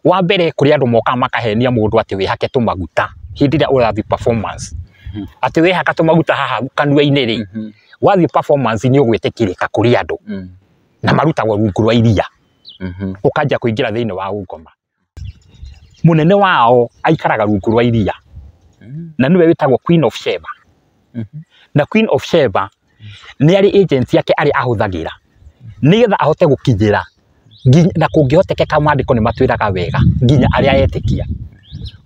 Wa mbere kũrĩ andũ mokaga makahenia mũndũ atĩ wĩhake tũmaguta hĩndĩ ĩrĩa ũrathiĩ performance, atĩ wĩhaka tũmaguta haha kanua-inĩ rĩ, wathiĩ performance nĩ ũgwĩtĩkĩrĩka kũrĩ andũ, na marutagwo rungu rwa iria, ũkanjia kũingĩra thĩinĩ wa ũngoma. Mũnene wao aikaraga rungu rwa iria, na nĩwe wĩtagwo Queen of Sheba. Na Queen of Sheba nĩ arĩ agent yake arĩa ahũthagĩra nĩgetha ahote gũkinyĩra na kũngĩhotekeka maandĩko nĩ matwĩraga wega nginya arĩa etĩkia.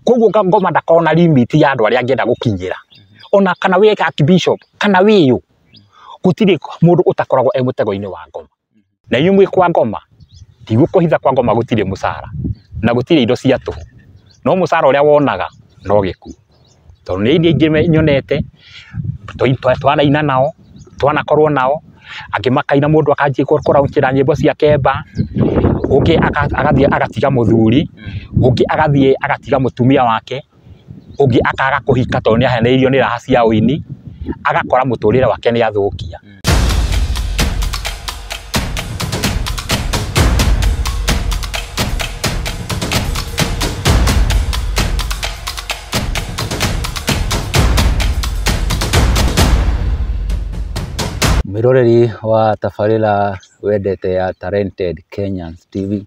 Koguo ngoma ndakorwo na limit ya andũ arĩa angĩenda gũkinyĩra, ona kana wĩ archbishop kana wĩyũ, gũtirĩ mũndũ ũtakoragwo e mũtego-inĩ wa ngoma. Na inyuĩ mwĩ kwa ngoma, ndigũkũhitha kwa ngoma gũtirĩ mũcara na gũtirĩ indo cia tũhũ, no mũcara ũrĩa wonaga no gĩkuũ. Tondũ nĩ aini aingĩ nyonete twanaina nao, twanakorwo nao, angĩ makaina mũndũ akanjia kũraunchĩra nyĩmbo ciake mba, ũngĩ agathiĩ agatiga mũthuri, ũngĩ agathiĩ agatiga mũtumia wake, ũngĩ akaga kũhika tondũ nĩ ahenereirio nĩ raha cia ũini, agakora mũtũrĩre wake nĩ athũkia. Mwĩroreri wa tabarĩra wendete ya Talented Kenyans TV,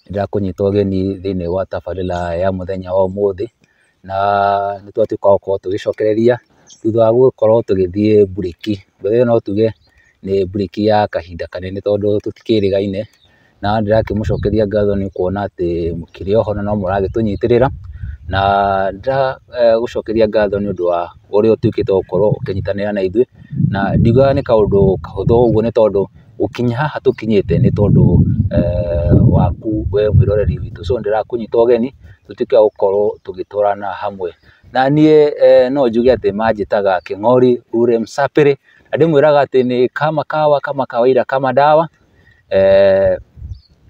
nĩndakũnyita ũgeni thĩinĩ wa tabarĩra ya mũthenya wa ũmũthĩ, na nĩ twatuĩka gũkorwo tũgĩcokereria thutha wa gũkorwo tũgĩthiĩ mburĩki. Ĩyo no tuge nĩ mburĩki ya kahinda kanene tondũ tũtikĩrĩgaine, na ndĩrakĩmũcokeria ngatho nĩ kuona atĩ mũkĩrĩ oho na no mũragĩtũnyitĩrĩra, na ndĩragũcokeria ngatho nĩ ũndũ wa ũrĩa ũtuĩkĩte wa gũkorwo ũkĩnyitanĩra na ithuĩ, na ndiugaga nĩ kaũndũ kahũthũ ũguo nĩ tondũ gũkinya haha tũkinyĩte nĩ tondũ waku we mwĩroreri witũ. So ndĩrakũnyita ũgeni tũtuĩke a gũkorwo tũgĩtwarana hamwe. Na niĩ no njuge atĩ manjĩtaga Kĩng'ori Ure Msapĩrĩ, na ndĩmwĩraga atĩ nĩ kama kawa kama kawaida kama dawa.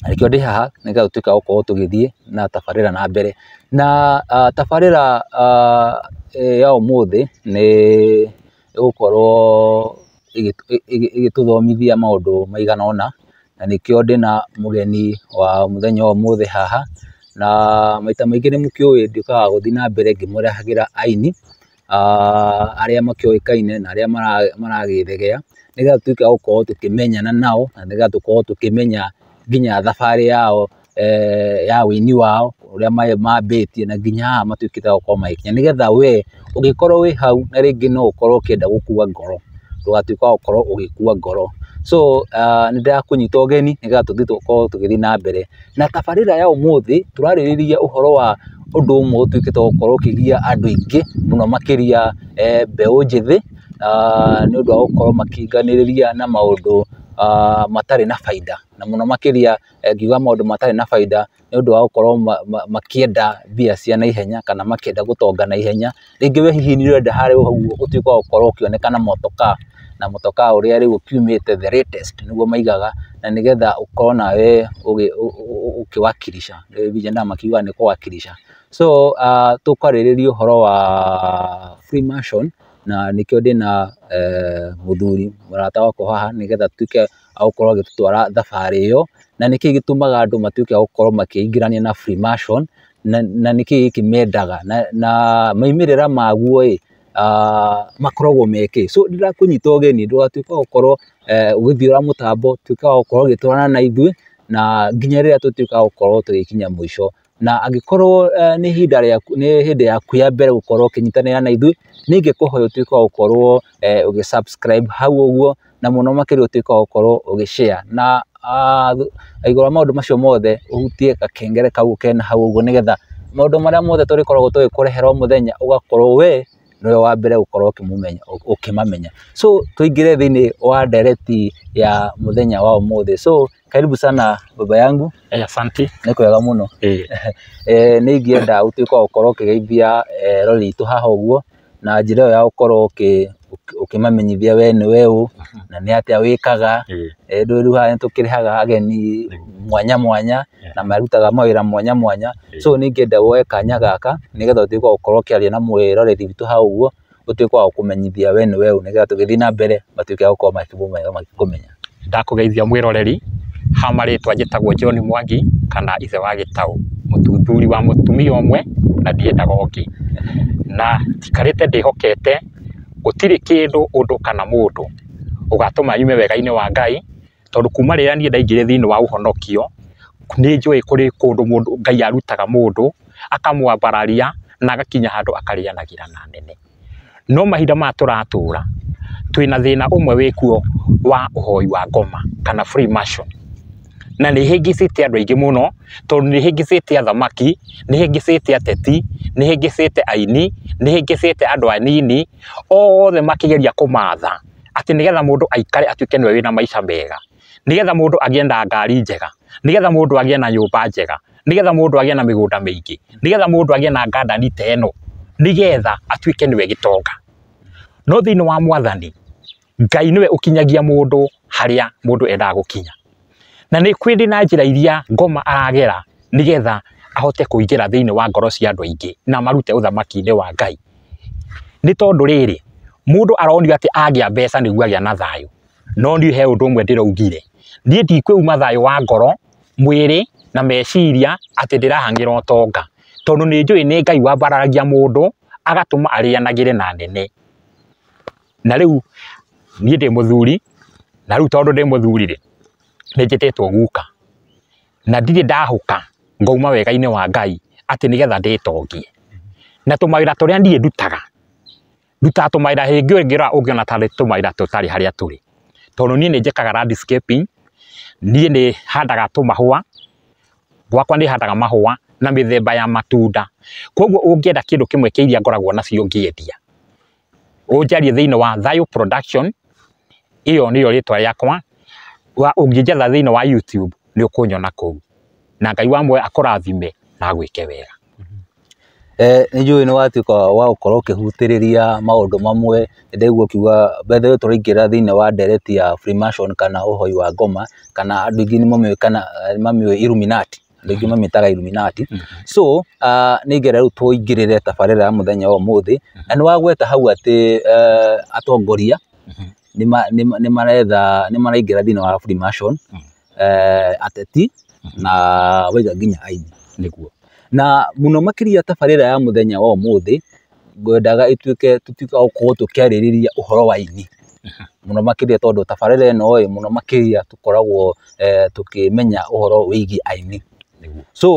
Na nĩkĩo ndĩ haha nĩgetha tũtuĩke a gũkorwo tũgĩthiĩ na tabarĩra na mbere. Na tabarĩra ya ũmũthĩ nĩ ĩgũkorwo ĩgĩtũthomithia maũndũ maigana ũna, na nĩkĩo ndĩna mũgeni wa mũthenya wa ũmũthĩ haha. Na maita maingĩ nĩ mũkĩũĩ ndiũkaga gũthiĩ na mbere ngĩmũrehagĩra aini arĩa makĩũĩkaine na arĩa maragĩthegea, nĩgetha tũtuĩke a gũkorwo tũkĩmenyana nao, na nĩgetha tũkorwo tũkĩmenya nginya thabarĩ yao ya ũini wao ũrĩa mambĩtie na nginya haha matuĩkĩte a gũkorwo magĩkinya, nĩgetha we ũngĩkorwo wĩ hau na rĩngĩ no ũkorwo ũkĩenda gũkua ngoro, ndũgatuĩke wa gũkorwo ũgĩkua ngoro. So nĩ ndĩrakũnyita ũgeni nĩgetha tũthiĩ tũkorwo tũgĩthiĩ na mbere na tabarĩra ya ũmũthĩ. Tũrarĩrĩria ũhoro wa ũndũ ũmwe ũtuĩkĩte wa gũkorwo ũkĩgia andũ aingĩ mũno makĩria mbeũ njĩthĩ, nĩ ũndũ wa gũkorwo makĩinganĩrĩria na maũndũ matarĩ na baida, na mũno makĩria ngiuga maũndũ matarĩ na baida nĩ ũndũ wa gũkorwo makĩenda mbia cia naihenya kana makĩenda gũtonga naihenya. Rĩngĩ we hihi nĩ ũrenda harĩa ũguo ũtuĩke wa gũkorwo ũkĩonekana motokaa, na motokaa ũrĩa rĩu ũkiumĩte the latest nĩguo maigaga, na nĩgetha ũkorwo nawe ũkĩwakilisha, vijana makiuga nĩ kũwakilisha. So tũkwarĩrĩria ũhoro wa Freemason, na nĩkĩo ndĩna mũthuri mũrata wakwa haha nĩgetha tuĩke a gũkorwo agĩtũtwara thabarĩ ĩyo, na nĩkĩĩ gĩtũmaga andũ matuĩke a gũkorwo makĩingĩrania na Freemason, na nĩkĩĩ gĩkĩ mendaga, na maumĩrĩra maguo ĩ makoragwo mekĩ. So ndĩrakũnyita ũgeni ndũgatuĩke wa gũkorwo ũgĩthiũra mũtambo, tuĩka wa gũkorwo ũgĩtwarana na ithuĩ na nginya rĩrĩa tũtuĩka gũkorwo tũgĩkinya mũico. Na angĩkorwo nĩ ihinda rĩaku, nĩ hĩndĩ yaku ya mbere gũkorwo ũkĩnyitanĩra na ithuĩ, nĩ ingĩkũhoya ũtuĩke wa gũkorwo ũgĩ subscribe hau ũguo, na mũno makĩria ũtuĩke wa gũkorwo ũgĩ share, na igũrũ wa maũndũ macio mothe ũhutie gakengere kau kena hau ũguo, nĩgetha maũndũ marĩa mothe tũrĩkoragwo tũgĩkũrehera o mũthenya ũgakorwo we nĩwe wa mbere gũkorwo ũkĩmamenya. So tũingĩre thĩinĩ wa ndereti ya mũthenya wa ũmũthĩ. So karibu sana baba yangu. Asante. Nĩ kwega mũno. Nĩ ingĩenda ũtuĩke wa gũkorwo ũkĩgeithia eroreri aitũ haha ũguo, na njĩra ĩyo ya gũkorwo ũkĩmamenyithia we nĩwe ũ, na nĩ atĩa wĩkaga. Ndũĩ rĩu haha nĩ tũkĩrehaga ageni mwanya mwanya na marutaga mawĩra mwanya mwanya. So nĩ ingĩenda woe kanya gaka nĩgetha ũtuĩke wa gũkorwo ũkĩaria na mwĩroreri witũ hau ũguo, ũtuĩke wa kũmenyithia we nĩwe ũ, nĩgetha tũgĩthiĩ na mbere matuĩke a gũkorwo makĩkũmenya. Ndakũgeithia mwĩroreri, ha marĩtwa njĩtagwo John Mwangi kana ithe wa Gĩtaũ Mũtuthĩri. Mũthuri wa mũtumia ũmwe na ndiendaga ũngĩ. Na njikarĩte ndĩhokete gũtirĩ kĩndũ, ũndũ kana mũndũ ũgatũma nyume wega-inĩ wa Ngai, tondũ kuma rĩrĩa niĩ ndaingĩrire thĩinĩ wa ũhonokio, nĩ njũĩ kũrĩ kũndũ mũndũ Ngai arutaga mũndũ, akamwambararia na agakinya handũ akarĩanagĩra na nene. No mahinda maya tũratũra, twĩna thĩna ũmwe wĩkuo wa ũhoi wa ngoma kana Freemason. Na nĩ ĩhĩngĩcĩte andũ aingĩ mũno, tondũ nĩ ĩhĩngĩcĩte athamaki, nĩ ĩhĩngĩcĩte ateti, nĩ ĩhĩngĩcĩte aini, nĩ ĩhĩngĩcĩte andũ anini, othe makĩgeria kũmatha atĩ nĩgetha mũndũ aikare atuĩke nĩwe wĩna maica mega, nĩgetha mũndũ agĩe na ngari njega, nĩgetha mũndũ agĩe na nyũmba njega, nĩgetha mũndũ agĩe na mĩgũnda mĩingĩ, nĩgetha mũndũ agĩe na ngandani ta ĩno, nĩgetha atuĩke nĩwe gĩtonga. No thĩinĩ wa Mwathani, Ngai nĩwe ũkinyagia mũndũ harĩa mũndũ endaga gũkinya. Na nĩ kwĩrĩ na njĩra iria ngoma aragera nĩgetha ahote kũingĩra thĩinĩ wa ngoro cia andũ aingĩ na marute ũthamaki-inĩ wa Ngai. Nĩ tondũ rĩrĩ, mũndũ aronio atĩ agĩa mbeca nĩguo agĩa na thayũ. No niĩ he ũndũ ũmwe ndĩraugire, niĩ ndikwĩuma thayũ wa ngoro, mwĩrĩ na meciria atĩ ndĩrahang'ĩra ũtonga. Tondũ nĩ njũĩ nĩ Ngai wambararagia mũndũ agatũma arĩanagĩre na nene. Na rĩu niĩ ndĩ mũthuri, na rĩu tondũ ndĩ mũthuri rĩ, nĩ njĩtĩtwo guka. Na ndirĩ ndahũka ngauma wega-inĩ wa Ngai atĩ nĩgetha ndĩtongie. Na tũmawĩra tũrĩa niĩ ndutaga, ndutaga tũmawĩra hĩngĩ ũngĩrora ũngĩona tarĩ tũmawĩra tũtarĩ harĩa tũrĩ. Tondũ niĩ nĩ njĩkaga landscaping, niĩ nĩ handaga tũmahũa, gwakwa nĩ handaga mahũa na mĩthemba ya matunda. Koguo ũngĩenda kĩndũ kĩmwe kĩa iria ngoragwo nacio ngĩendia, ũnjarie thĩinĩ wa Thayo Production, ĩyo nĩyo rĩtwa rĩakwa, ũngĩnjetha thĩinĩ wa YouTube nĩ ũkũnyona kũu. Na Ngai wa muoyo akũrathime na agwĩke wega. Nĩ njũĩ nĩ watuĩka wa gũkorwo ũkĩhutĩrĩria maũndũ mamwe, ndaigua ũkiuga by the way tũraingĩra thĩinĩ wa ndereti ya Freemason kana ũhoi wa ngoma, kana andũ aingĩ nĩ mamĩũĩ kana mamĩũĩ Illuminati, andũ aingĩ mamĩtaga Illuminati. So nĩ ingĩenda rĩu tũingĩrĩre tabarĩra ya mũthenya wa ũmũthĩ, na nĩ wagweta hau atĩ atongoria nĩ maretha nĩ maraingĩra thĩinĩ wa Freemason, ateti na waiga nginya aini. Nĩguo. Na mũno makĩria tabarĩra ya mũthenya wa ũmũthĩ ngwendaga ĩtuĩke tũtuĩke a gũkorwo tũkĩarĩrĩria ũhoro wa aini mũno makĩria, tondũ tabarĩra ĩno ĩ mũno makĩria tũkoragwo tũkĩmenya ũhoro wĩgiĩ aini. Nĩguo. So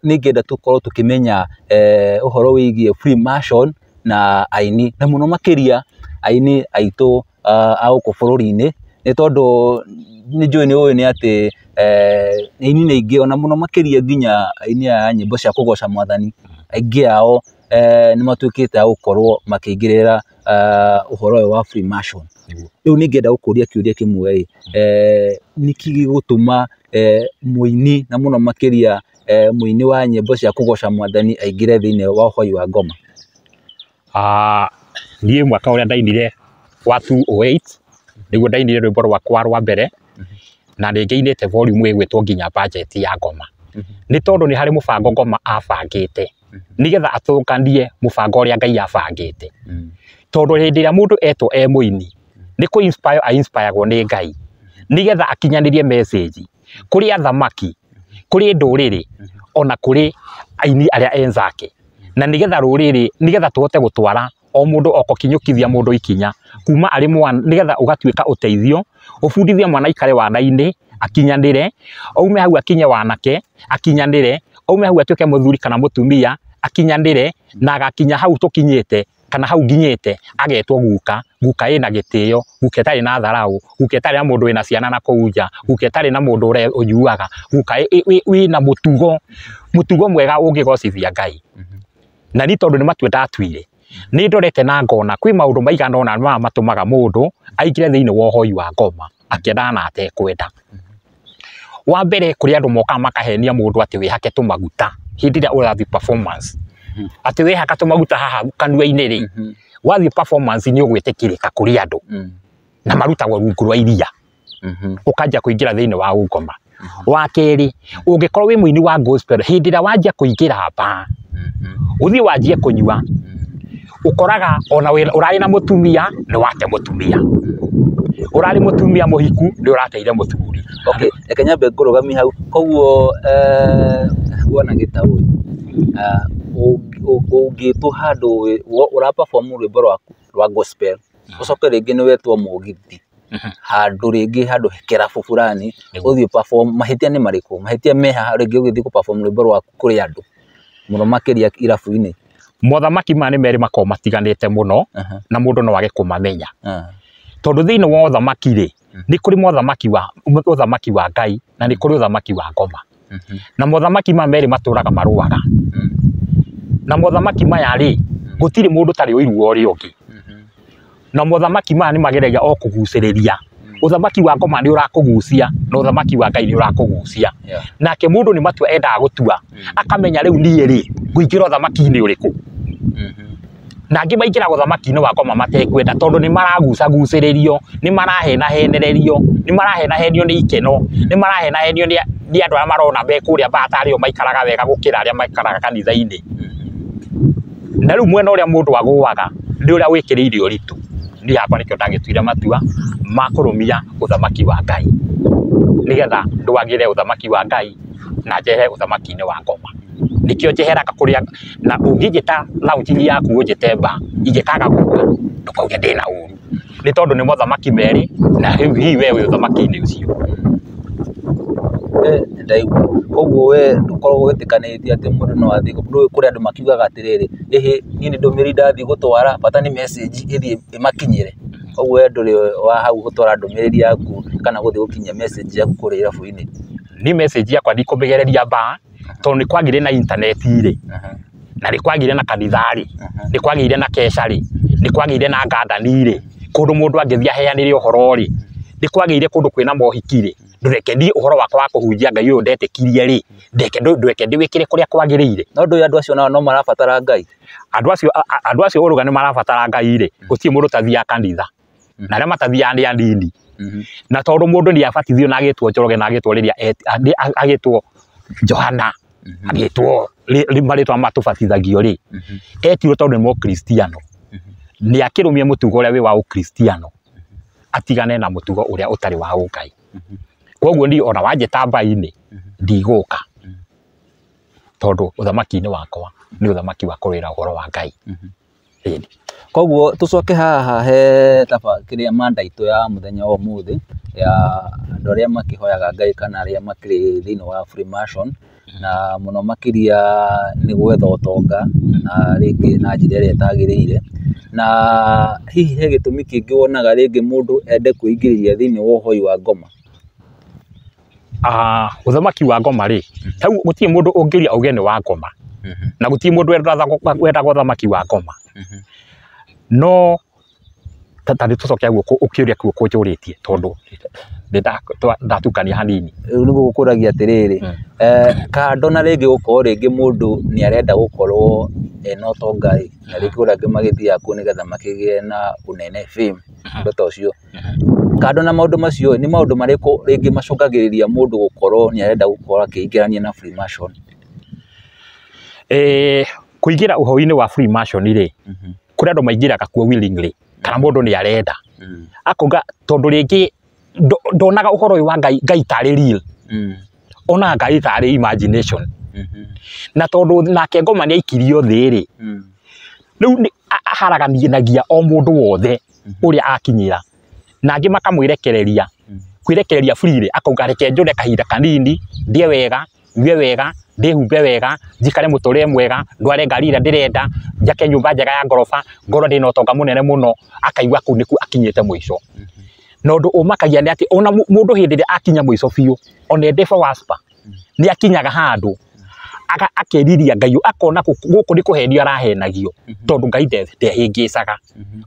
nĩ ingĩenda tũkorwo tũkĩmenya ũhoro wĩgiĩ Freemason na aini, na mũno makĩria aini aitũ a gũkũ bũrũri-inĩ, nĩ tondũ nĩ njũĩ nĩ ũĩ nĩ atĩ aini nĩ aingĩ ona mũno makĩria nginya aini aya a nyĩmbo cia kũgoca Mwathani, aingĩ ao nĩ matuĩkĩte a gũkorwo makĩingĩrĩra ũhoro ũyũ wa Freemason. Nĩguo. Rĩu nĩ ingĩenda gũkũria kĩũria kĩmwe ĩ, nĩkĩ gĩgũtũma mũini na mũno makĩria mũini wa nyĩmbo cia kũgoca Mwathani aingĩre thĩinĩ wa ũhoi wa ngoma? Niĩ mwaka ũrĩa ndainire wa 2008 nĩguo ndainire rwĩmbo rwakwa rwa mbere, na nĩ ngĩinĩte volume ĩgwĩtwo nginya budget ya ngoma. Nĩ tondũ nĩ harĩ mũbango ngoma abangĩte nĩgetha atũnganie mũbango ũrĩa Ngai abangĩte. Tondũ hĩndĩ ĩrĩa mũndũ etwo e mũini, nĩ kũ inspire a inspire-agwo nĩ Ngai nĩgetha akinyanĩrie message kũrĩ athamaki, kũrĩ ndũrĩrĩ, ona kũrĩ aini arĩa enzake. Na nĩgetha rũrĩrĩ, nĩgetha tũhote gũtwara o mũndũ okokinyũkithia mũndũ ikinya kuma arĩ mwana, nĩgetha ũgatuĩka ũteithio, ũbundithie mwana aikare wana-inĩ akinyanĩre, aume hau akinye wanake akinyanĩre, aume hau atuĩke mũthuri kana mũtumia akinyanĩre, na agakinya hau tũkinyĩte kana hau nginyĩte agetwo guka, guka ĩna gĩtĩo, guka ĩtarĩ na tharau, guka ĩtarĩ na mũndũ wĩna ciana na kũu nja, guka ĩtarĩ na mũndũ ũrĩa ũnyuaga, guka wĩna mũtugo, mũtugo mwega ũngĩgocithia Ngai. Na ni tondũ nĩ matua ndatuire, nĩ ndorete na ngona kwĩ maũndũ maigana ũna maya matũmaga mũndũ aingĩre thĩinĩ wa ũhoi wa ngoma akĩendaga na atekwenda. Wa mbere kũrĩ andũ mokaga makahenia mũndũ atĩ wĩhake tũmaguta hĩndĩ ĩrĩa ũrathiĩ performance, atĩ wĩhaka tũmaguta haha kanua-inĩ rĩ, wathiĩ performance nĩ ũgwĩtĩkĩrĩka kũrĩ andũ, na marutagwo rungu rwa iria, ũkanjia kũingĩra thĩinĩ wa ũngoma. Wa kerĩ, ũngĩkorwo wĩ mũini wa gospel, hĩndĩ ĩrĩa wanjia kũingĩra bar, ũthiĩ wanjie kũnyua, ũkoraga ona ũrarĩ na mũtumia nĩ wate mũtumia. Ũrarĩ mũtumia mũhiku nĩ ũrateire mũthuri. Okay, reke nyambe ngũrũgamie hau. Koguo bwana Gĩtaũ, ũngĩtwo handũ ũra perform rwĩmbo rwaku rwa gospel, ũcoke rĩngĩ nĩ wetwo mũgithi handũ rĩngĩ handũ kĩrabu fulani ũthiĩ perform, mahĩtia nĩ marĩkũ? Mahĩtia meha rĩngĩ ũgĩthiĩ kũ perform rwĩmbo rwaku kũrĩ andũ mũno makĩria irabu-inĩ? Mothamaki maya nĩ merĩ makoragwo matiganĩte mũno na mũndũ no age kũmamenya. Tondũ thĩinĩ wa ũthamaki rĩ, nĩ kũrĩ ũthamaki wa Ngai na nĩ kũrĩ ũthamaki wa ngoma. Na mothamaki maya merĩ matũraga marũaga. Na mothamaki maya rĩ, gũtirĩ mũndũ ũtarĩ ũiru wa ũrĩa ũngĩ. Na mothamaki maya nĩ mageragia o kũgucĩrĩria. Ũthamaki wa ngoma nĩ ũrakũgucia na ũthamaki wa Ngai nĩ ũrakũgucia. Nake mũndũ nĩ matua endaga gũtua, akamenya rĩu niĩ rĩ, ngũingĩra ũthamaki-inĩ ũrĩkũ. Na angĩ maingĩraga ũthamaki-inĩ wa ngoma matekwenda tondũ nĩ maragucagucĩrĩrio, nĩ marahenahenererio, nĩ marahenahenio nĩ ikeno, nĩ marahenahenio nĩ andũ arĩa marona me kũrĩa bata arĩa maikaraga wega gũkĩra arĩa maikaraga kanitha-inĩ. Na rĩu mwena ũrĩa mũndũ agũaga nĩ ũrĩa wĩkĩrĩire ũritũ. Niĩ hakwa nĩkĩo ndagĩtuire matua ma kũrũmia ũthamaki wa Ngai, nĩgetha ndwagĩre ũthamaki wa Ngai na njehere ũthamaki-inĩ wa ngoma. Nĩkĩo njeheraga kũrĩa, na ũngĩnjĩta lounge yaku ũnjĩte bar, ingĩkaga gũka ndũkauge ndĩna ũru, nĩ tondũ nĩ mothamaki merĩ na rĩu hihi we wĩ ũthamaki-inĩ ũcio. Ndaigua. Koguo we ndũkoragwo wĩtĩkanĩtie atĩ mũndũ no athiĩ, kũrĩ andũ makiugaga atĩrĩrĩ, ĩhĩ niĩ nĩ ndũmĩrĩri ndathiĩ gũtwara, bata nĩ message ĩthiĩ ĩmakinyĩre. Koguo we ndũrĩ wa hau gũtwara ndũmĩrĩri yaku kana gũthiĩ gũkinyia message yaku kũrĩa irabu-inĩ? Niĩ message yakwa ndikũmĩgereria bar, tondũ nĩ kwagĩire na intaneti rĩ, na nĩ kwagĩire na kanitha rĩ, nĩ kwagĩire na kesha rĩ, nĩ kwagĩire na ngandani rĩ, kũndũ mũndũ angĩthiĩ aheanĩre ũhoro rĩ, nĩ kwagĩire kũndũ kwĩna mohiki rĩ, ndũreke niĩ ũhoro wakwa wa kũhunjia Ngai ũyũ ndetĩkirie rĩ, ndũreke ndĩwĩkĩre kũrĩa kwagĩrĩire. No ndũĩ andũ acio nao no marabatara Ngai? Andũ acio ũrauga nĩ marabatara Ngai rĩ, gũtirĩ mũndũ ũtathiaga kanitha, na arĩa matathiaga nĩ anini. Na tondũ mũndũ nĩ abatithio na agĩtwo Njoroge na agĩtwo rĩrĩa agĩtwo Johana, agĩtwo marĩtwa matũbatithagio rĩ, etirwo tondũ nĩ mũkristiano, nĩ akĩrũmia mũtugo ũrĩa wĩ wa ũkristiano, atigane na mũtugo ũrĩa ũtarĩ wa ũngai. Koguo niĩ ona wanjĩta mbai-inĩ ndigũka, tondũ ũthamaki-inĩ wakwa nĩ ũthamaki wa kũrũĩra ũhoro wa Ngai. Koguo tũcoke haha he taba kĩrĩa manda itũ ya mũthenya wa ũmũthĩ ya andũ arĩa makĩhoyaga Ngai kana arĩa makĩrĩ thĩinĩ wa Freemason, na mũno makĩria nĩ gwetha ũtonga na rĩngĩ na njĩra ĩrĩa ĩtagĩrĩire. Na hihi he gĩtũmi kĩngĩ wonaga rĩngĩ mũndũ ende kwĩingĩria thĩinĩ wa ũhoi wa ngoma? Ũthamaki wa ngoma rĩ, hau gũtirĩ mũndũ ũngĩũria auge nĩ wa ngoma, na gũtirĩ mũndũ wendaga ũthamaki wa ngoma. No ta nĩ tũcoke guoko ũkĩũria kĩu ũkũnjũrĩtie tondũ ndatukania hanini. Rĩu nĩguo gũkũragia atĩrĩrĩ, kando na rĩngĩ gũkorwo rĩngĩ mũndũ nĩ arenda gũkorwo ena ũtonga rĩ, na rĩngĩ kũrĩ angĩ magĩthiaga kuo nĩgetha makĩgĩe na ũnene, fame, ũndũ ta ũcio. Kando na maũndũ macio, nĩ maũndũ marĩkũ rĩngĩ macũngagĩrĩria mũndũ gũkorwo nĩ arenda gũkorwo akĩingĩrania na Freemason? Kũingĩra ũhoro-inĩ wa Freemason rĩ, kũrĩ andũ maingĩraga kuo willingly, kana mũndũ nĩ arenda. Akauga tondũ rĩngĩ ndonaga ũhoro ũyũ wa Ngai, Ngai tarĩ real. Onaga Ngai tarĩ imagination. Na tondũ nake ngoma nĩ aikirio thĩ rĩ, rĩu aharaganinagia o mũndũ wothe ũrĩa akinyĩra. Na angĩ makamwĩrekereria. Kwĩrekereria free rĩ, akauga reke njũre kahinda kanini, ndĩe wega, nyue wega, ndĩhumbe wega, njikare mũtũrĩre mwega, ndware ngari ĩrĩa ndĩrenda, njake nyũmba njega ya ngoroba, ngorwo ndĩna ũtonga mũnene mũno, akaigua kũu nĩkuo akinyĩte mũico. Na ũndũ ũmakagia nĩ atĩ ona mũndũ hĩndĩ ĩrĩa akinya mũico biũ, ona ende waspa, nĩ akinyaga handũ, akeriria Ngai, akona gũkũ nĩ kũhenio arahenagio, tondũ Ngai ndehĩngĩcaga.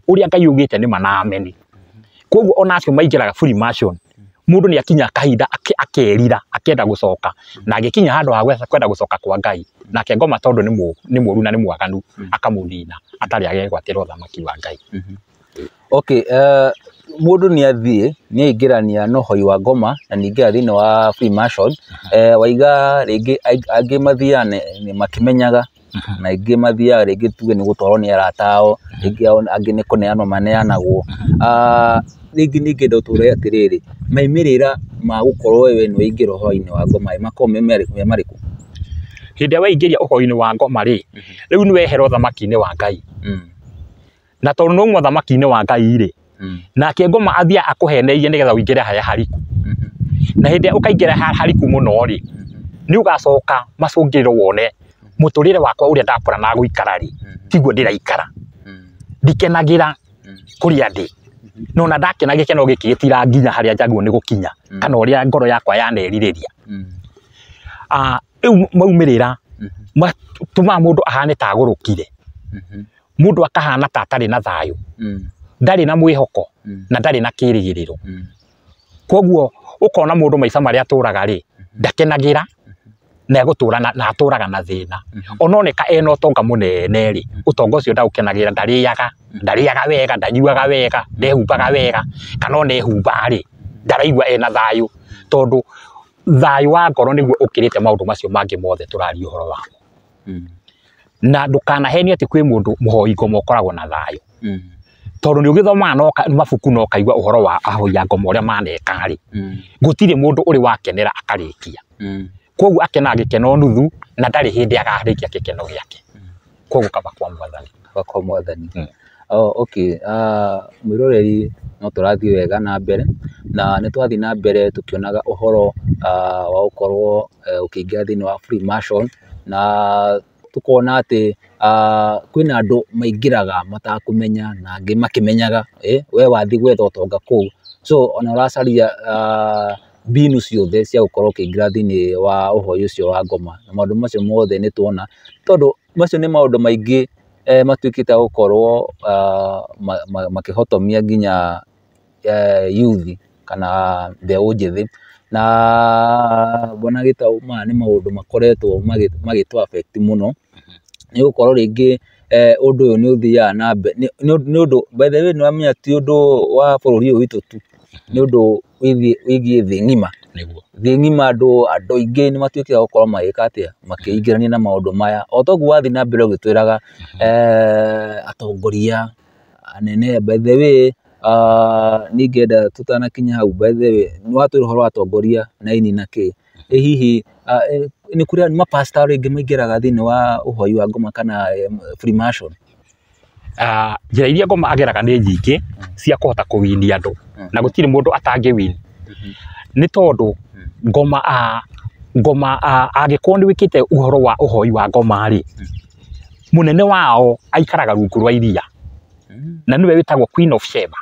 Ũrĩa Ngai augĩte nĩ ma na ameni. Koguo ona acio maingĩraga Freemason, mũndũ nĩ akinya kahinda akerira, akenda gũcoka, na agĩkinya handũ ha kwenda gũcoka kwa Ngai, nake ngoma tondũ nĩ mũũru na nĩ mwaganu, akamũnina atarĩ agegwatĩra ũthamaki wa Ngai. Okay, mũndũ nĩ athiĩ, nĩ aingĩrania na ũhoi wa ngoma na ningĩ thĩinĩ wa Freemason, waiga rĩngĩ angĩ mathiaga makĩmenyaga, na aingĩ mathiaga rĩngĩ tuge nĩ gũtwarwo nĩ arata ao, rĩngĩ angĩ nĩ kũneanwo maneanagwo. Rĩngĩ ningĩenda ũtwĩre atĩrĩrĩ, maimĩrĩra ma gũkorwo we nĩ waingĩra ũhoro-inĩ wa ngoma ĩ makoragwo me marĩkũ? Hĩndĩ ĩrĩa waingĩria ũhoro-inĩ wa ngoma rĩ, rĩu nĩ wehera ũthamaki-inĩ wa Ngai. Na tondũ nĩ wauma ũthamaki-inĩ wa Ngai rĩ, nake ngoma athiaga akũheneirie nĩgetha ũingĩre harĩa hariku. Na hĩndĩ ĩrĩa ũkaingĩra harĩa hariku mũno rĩ, nĩ ũgacoka macũngĩrĩro wone mũtũrĩre wakwa ũrĩa ndapuranaga gũikara rĩ, tiguo ndĩraikara. Ndikenagĩra kũrĩa ndĩ. No na ndakena gĩkeno gĩkĩ gĩtiranginya harĩa njagĩrĩirwo nĩ gũkinya, kana ũrĩa ngoro yakwa yanerirĩria. Rĩu maumĩrĩra matũmaga mũndũ ahane ta agũrũkire. Mũndũ akahana ta atarĩ na thayũ, ndarĩ na mwĩhoko, na ndarĩ na kĩrĩgĩrĩro. Koguo ũkona mũndũ maica marĩa atũraga rĩ, ndakenagĩra, na egũtũra na atũraga na thĩna. Ononeka ena ũtonga mũnene rĩ, ũtonga ũcio ndaũkenagĩra, ndarĩaga, ndarĩaga wega, ndanyuaga wega, ndehumbaga wega, kana ona ehumba rĩ, ndaraigua ena thayũ, tondũ thayũ wa ngoro nĩguo ũkĩrĩte maũndũ macio mangĩ mothe tũraria ũhoro wamo. Na ndũkanahenio atĩ kwĩ mũndũ mũhoi ngoma ũkoragwo na thayũ. Tondũ nĩ ũgĩthomaga mabuku na ũkaigua ũhoro wa ahoi a ngoma ũrĩa maneka rĩ, gũtirĩ mũndũ ũrĩ wakenera akarĩkia. Koguo akenaga gĩkeno nuthu na ndarĩ hĩndĩ akarĩkia gĩkeno gĩake. Koguo kaba kwa Mwathani. Kaba kwa Mwathani. Oh, okay. Mwĩroreri no tũrathiĩ wega na mbere, na nĩ twathiĩ na mbere tũkĩonaga ũhoro wa gũkorwo ũkĩingĩra thĩinĩ wa Freemason, na tũkona atĩ kwĩna andũ maingĩraga matakũmenya na angĩ makĩmenyaga, we wathiĩ gwetha ũtonga kũu, so ona ũracaria mbinu ciothe cia gũkorwo ũkĩingĩra thĩinĩ wa ũhoi ũcio wa ngoma, na maũndũ macio mothe nĩ tuona, tondũ macio nĩ maũndũ maingĩ matuĩkĩte a gũkorwo makĩhotomia nginya youth kana mbeũ njĩthĩ, na Bwana Gĩtaũ maya nĩ maũndũ makoretwo magĩtũ affect mũno, nĩ gũkorwo rĩngĩ ũndũ ũyũ nĩ ũthiaga na mbere, nĩ ũndũ by the way nĩ wamenya ti ũndũ wa bũrũri ũyũ witũ tu, nĩ ũndũ wĩgiĩ thĩ ng'ima. Thĩ ng'ima andũ aingĩ nĩ matuĩkĩte a gũkorwo magĩka atĩa, makĩingĩrania na maũndũ maya, o toguo wathiĩ na mbere ũgĩtwĩraga atongoria anene, by the way niĩ ingĩenda tũtanakinya hau, by the way nĩ watwĩra ũhoro wa atongoria na aini na kĩ, ĩ hihi nĩ kũrĩ mapasta rĩngĩ maingĩraga thĩinĩ wa ũhoi wa ngoma kana Freemason? Njĩra iria ngoma ageraga nĩ nyingĩ cia kũhota kũwinia andũ, na gũtirĩ mũndũ atangĩwin. Nĩ tondũ ngoma ngoma angĩkorwo nĩ wĩkĩte ũhoro wa ũhoi wa ngoma rĩ, mũnene wao aikaraga rungu rwa iria, na nĩwe wĩtagwo Queen of Sheba.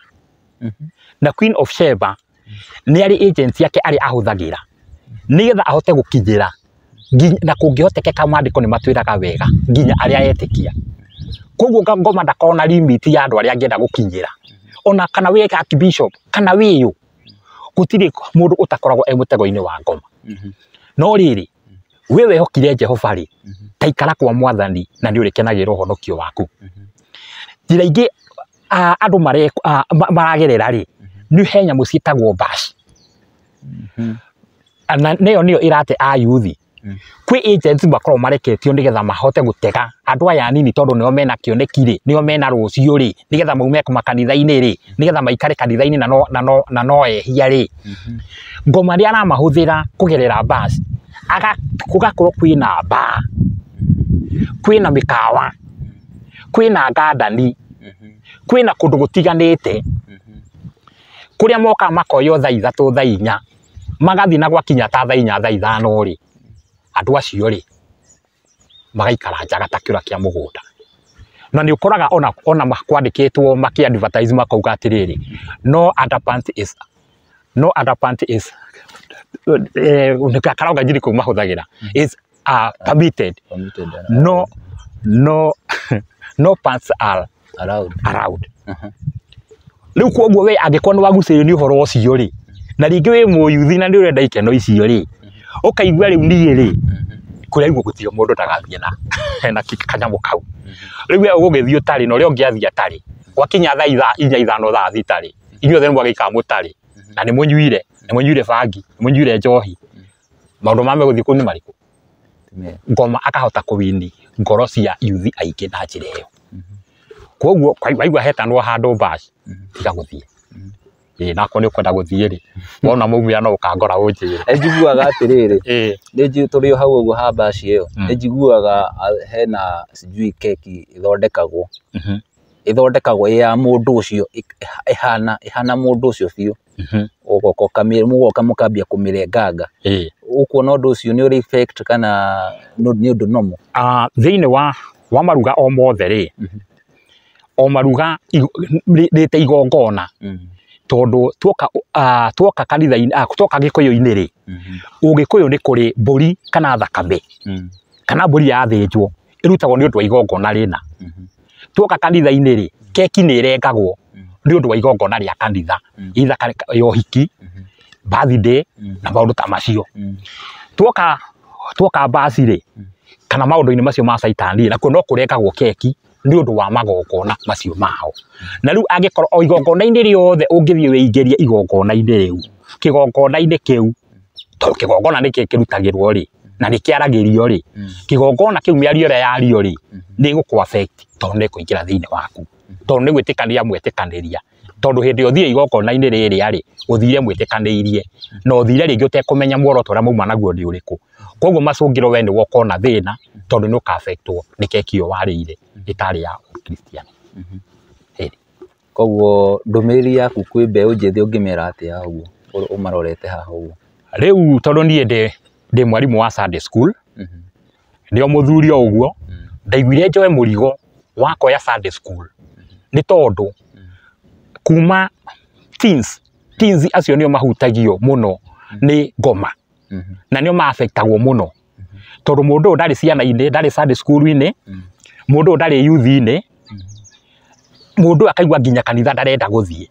Na Queen of Sheba nĩ arĩ agent yake arĩa ahũthagĩra nĩgetha ahote gũkinyĩra, na kũngĩhotekeka maandĩko nĩ matwĩraga wega nginya arĩa etĩkia. Koguo ngoma ndakoragwo na limit ya andũ arĩa angĩenda gũkinyĩra, ona kana wĩ archbishop kana wĩyũ, gũtirĩ mũndũ ũtakoragwo e mũtego-inĩ wa ngoma. No rĩrĩ, we wehokire Jehova rĩ, ta ikara kwa Mwathani na nĩ ũrĩkenagĩra ũhonokio waku. Njĩra ingĩ andũ maragerera rĩ, nĩ he nyamũ ciĩtagwo bash. Na nĩyo nĩyo ĩrate a youth. Kwĩ agents makoragwo mareketio nĩgetha mahote gũtega andũ aya anini, tondũ nĩo mena kĩoneki rĩ, nĩo mena rũciũ rĩ, nĩgetha maume makanitha-inĩ rĩ, nĩgetha maikare kanitha-inĩ na no ehia rĩ. Ngoma rĩa aramahũthĩra kũgerera bus, gũgakorwo kwĩna bar, kwĩna mĩkawa, kwĩna ngandani, kwĩna kũndũ gũtiganĩte, kũrĩa mokaga makoywo thaa 3 thaa 4, magathiĩ na gwakinya ta thaa 4 thaa 5 rĩ, andũ acio rĩ magaikara njaga ta kĩũra kĩa mũgũnda. Na nĩ ũkoraga ona kwandĩkĩtwo makĩ advertise makauga atĩrĩrĩ, no underpants is, no underpants is, karauga njiri kũu mahũthagĩra is permitted. Permitted, No, no, no pants are allowed. Allowed. Rĩu koguo we angĩkorwo nĩ wagucĩrĩrio nĩ ũhoro ũcio rĩ, na rĩngĩ wĩ mũyuthi na nĩ ũrenda ikeno icio rĩ, ũkaigua rĩu niĩ rĩ, kũrĩa gũtirĩ mũndũ ndagathiĩ na kanyamũ kau. Rĩu we ũgũgĩthiĩ ũtarĩ na ũrĩa ũngĩ athiĩ atarĩ, gwakinya thaa 4 5 thaa 6 rĩ, inyuothe nĩ mwagĩikara mũtarĩ, na nĩ mũnyuire, nĩ mũnyuire bangi, nĩ mũnyuire njohi, maũndũ ma megũthiĩ kũu nĩ marĩkũ? Ngoma akahota kũwini ngoro cia yuthi aingĩ na njĩra ĩyo. Koguo waigua hetanwo handũ bash, tiga gũthiĩ. Ĩĩ, nakorwo nĩ ũkwenda gũthiĩ rĩ, wona maumĩra no ũkangora ũnjĩre. Nĩ njiguaga atĩrĩrĩ, Ĩĩ. nĩ njiguaga tũrĩ o hau ũguo ha mbaci ĩyo, nĩ njiguaga hena sijui keki ĩthondekagwo, ĩthondekagwo ĩ ya mũndũ ũcio, ĩhana ĩhana mũndũ ũcio biũ, ũgoka mũgoka mũkambia kũmĩrenganga. Ĩĩ. Ũkuona ũndũ ũcio nĩ ũrĩ effect kana nĩ ũndũ normal? Thĩinĩ wa maruga o mothe rĩ, o maruga rĩte igongona, tondũ tuoka tuoka kanitha-inĩ, tuoka gĩkũyũ-inĩ rĩ, ũgĩkũyũ nĩ kũrĩ mbũri kana thakame, kana mbũri yathĩnjwo ĩrutagwo nĩ ũndũ wa igongona rĩna. Tuoka kanitha-inĩ rĩ, keki nĩ ĩrengagwo nĩ ũndũ wa igongona rĩa kanitha, either ya ũhiki, birthday na maũndũ ta macio. Tuoka mbaci rĩ, kana maũndũ-inĩ macio ma caitani, nakuo no kũrengagwo keki nĩ ũndũ wa magongona macio mao. Na rĩu angĩkorwo o igongona-inĩ rĩothe ũngĩthiĩ wĩingĩrie igongona-inĩ rĩu, kĩgongona-inĩ kĩu, tondũ kĩgongona nĩ kĩrutagĩrwo rĩ, na nĩ kĩaragĩrio rĩ, kĩgongona kĩu mĩario ĩrĩa yario rĩ, nĩ ĩgũkũ affect tondũ nĩ ĩkũingĩra thĩinĩ waku, tondũ nĩ gwĩtĩkanĩria mwetĩkanĩria, tondũ hĩndĩ ĩrĩa ũthire igongona-inĩ rĩrĩa rĩ, ũthire mwĩtĩkanĩirie, na ũthire rĩngĩ ũtekũmenya muoroto ũrĩa mauma naguo nĩ ũrĩkũ. Koguo macũngĩro we nĩwe ũkona thĩna, tondũ nĩ ũka-affectwo nĩ keki ĩyo warĩire ĩtarĩ ya ũkristiano. Koguo ndũmĩrĩri yaku kwĩ mbeũ njĩthĩ ũngĩmera atĩa ũguo ũmarorete haha ũguo? Rĩu tondũ niĩ ndĩ mwarimũ wa Sunday school, ndĩ o mũthuri o ũguo, ndaiguire njoe mũrigo wa kuoya Sunday school, nĩ tondũ kuma teens, teens acio nĩo mahutagio mũno nĩ ngoma, na nĩo ma-affectagwo mũno, tondũ mũndũ ũyũ ndarĩ ciana-inĩ, ndarĩ Sunday school-inĩ, mũndũ ũyũ ndarĩ youth-inĩ, mũndũ ũyũ akaigua nginya kanitha ndarenda gũthiĩ.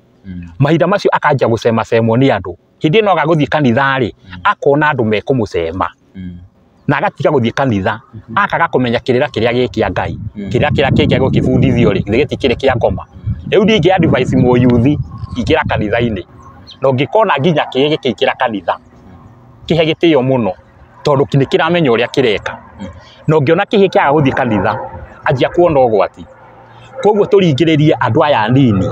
Mahinda macio akanjia gũcemacemwo nĩ andũ. Hĩndĩ ĩno aga gũthiĩ kanitha rĩ, akona andũ mekũmũcema, na agatiga gũthiĩ kanitha, akaga kũmenya kĩrĩra kĩrĩa gĩ kĩa Ngai, kĩrĩra kĩrĩa kĩngĩ gũkĩbundithio rĩ, githĩ gĩtikĩrĩ kĩa ngoma. Rĩu niĩ ingĩ advise mũyuthi, ingĩra kanitha-inĩ, na ũngĩkona nginya kĩĩ gĩkĩingĩra kanitha, kĩhe gĩtĩo mũno, tondũ nĩ kĩramenya ũrĩa kĩreka. Na ũngĩona kĩhĩ kĩaga gũthiĩ kanitha, anjia kuona ũgwati. Koguo tũringĩrĩrie andũ aya anini,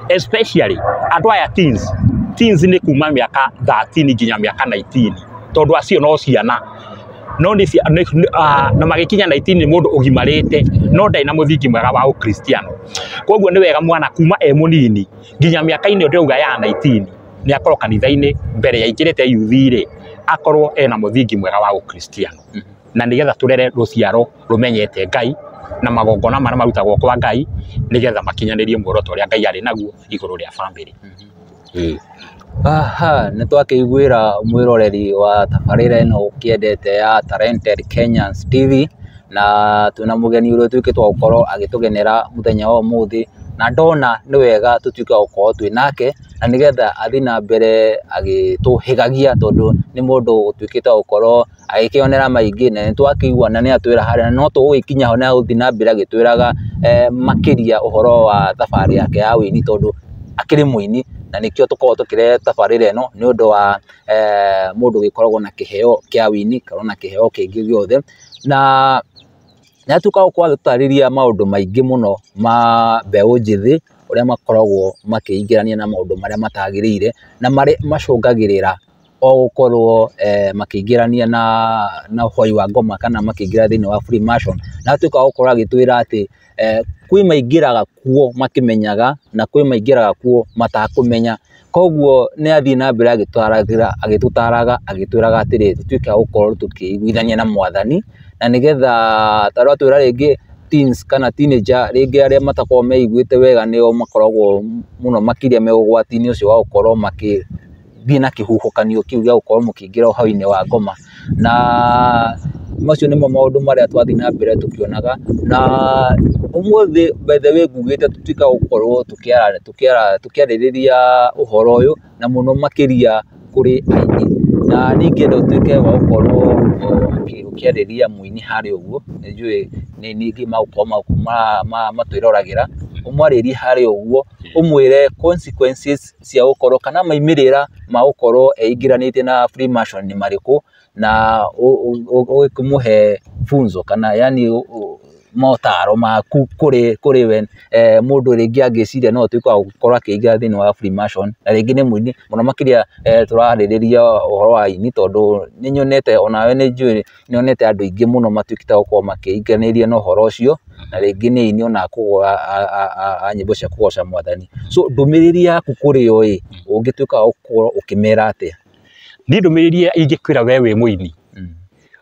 especially andũ aya teens. Teens nĩ kuma mĩaka 13 nginya mĩaka 19, tondũ acio no ciana. No nĩ na magĩkinya 19 nĩ mũndũ ũgimarĩte, no ndarĩ na mũthingi mwega wa ũkristiano. Koguo nĩ wega mwana kuma e mũnini nginya mĩaka-inĩ ĩyo ndĩrauga ya 19, nĩ akorwo kanitha-inĩ mbere ya aingĩrĩte youth rĩ, akorwo ena mũthingi mwega wa ũkristiano. Na nĩgetha tũrere rũciaro rũmenyete Ngai na magongona marĩa marutagwo kwa Ngai, nĩgetha makinyanĩrie muoroto ũrĩa Ngai arĩ naguo igũrũ rĩa bamĩrĩ. Aha, nĩ twakĩiguĩra mwĩroreri wa tabarĩra ĩno ũkĩendete ya Talented Kenyans TV, na twĩna mũgeni ũrĩa ũtuĩkĩte wa gũkorwo agĩtũgenera mũthenya wa ũmũthĩ, na ndona nĩ wega tũtuĩke wa gũkorwo twĩ nake, na nĩgetha athiĩ na mbere agĩtũhĩgagia, tondũ nĩ mũndũ ũtuĩkĩte wa gũkorwo agĩkĩonera maingĩ, na nĩ twakĩigua na nĩ atwĩra harĩa, na no tũgũgĩkinya ho na gũthiĩ na mbere agĩtwĩraga makĩria ũhoro wa thabarĩ yake ya ũini, tondũ akĩrĩ mũini, na nĩkĩo tũkoragwo tũkĩrehe tabarĩra ĩno nĩ ũndũ wa mũndũ ũgĩkoragwo na kĩheo kĩa ũini kana ona kĩheo kĩngĩ gĩothe. Na nĩ atuĩka wa gũkorwo agĩtũtarĩria maũndũ maingĩ mũno ma mbeũ njĩthĩ, ũrĩa makoragwo makĩingĩrania na maũndũ marĩa matagĩrĩire, na marĩa macũngagĩrĩra o gũkorwo makĩingĩrania na ũhoi wa ngoma kana makĩingĩra thĩinĩ wa Freemason. Na atuĩka wa gũkorwo agĩtwĩra atĩ kwĩ maingĩraga kuo makĩmenyaga na kwĩ maingĩraga kuo matakũmenya. Koguo nĩ athiĩ na mbere agĩtũtaraga agĩtwĩraga atĩrĩrĩ, tũtuĩke a gũkorwo tũkĩiguithania na mwathani, na nĩgetha ta ũrĩa atwĩra rĩngĩ teens kana teenager rĩngĩ arĩa matakoragwo meiguĩte wega nĩo makoragwo mũno makĩria me ũgwati-inĩ ũcio wa gũkorwo makĩthiĩ na kĩhuhũkanio kĩu gĩa gũkorwo mũkĩingĩra ũhoi-inĩ wa ngoma. Na macio nĩmo maũndũ marĩa twathiĩ na mbere tũkĩonaga. Na ũmũthĩ by the way ngugĩte tũtuĩke a gũkorwo tũkĩarĩrĩria ũhoro ũyũ, na mũno makĩria kũrĩ aini. Na niĩ ingĩenda ũtuĩke wa gũkorwo ũkĩarĩria mũini harĩa ũguo, nĩ njũĩ nĩ ningĩ magũkorwo matwĩroragĩra, ũmwarĩrie harĩa ũguo, ũmwĩre consequences cia gũkorwo kana maumĩrĩra ma gũkorwo eingĩranĩtie na Freemason nĩ marĩkũ, na ũkĩmũhe funzo kana yani motaro maku kũrĩ we mũndũ rĩngĩ angĩciria no atuĩke wa gũkorwo akĩingĩra thĩinĩ wa Freemason, na rĩngĩ nĩ mũini mũno makĩria. Tũrarĩrĩria ũhoro wa aini tondũ nĩ nyonete onawe nĩ njũĩ nĩ nyonete andũ aingĩ mũno matuĩkĩte a gũkorwo makĩingĩranĩria na ũhoro ũcio, na rĩngĩ nĩ aini ona a nyĩmbo cia kũgoca mwathani. So ndũmĩrĩri yaku kũrĩ o ĩ, ũngĩtuĩka wa gũkorwo ũkĩmera atĩa? Niĩ ndũmĩrĩri ĩrĩa ingĩkwĩra we wĩ mũini,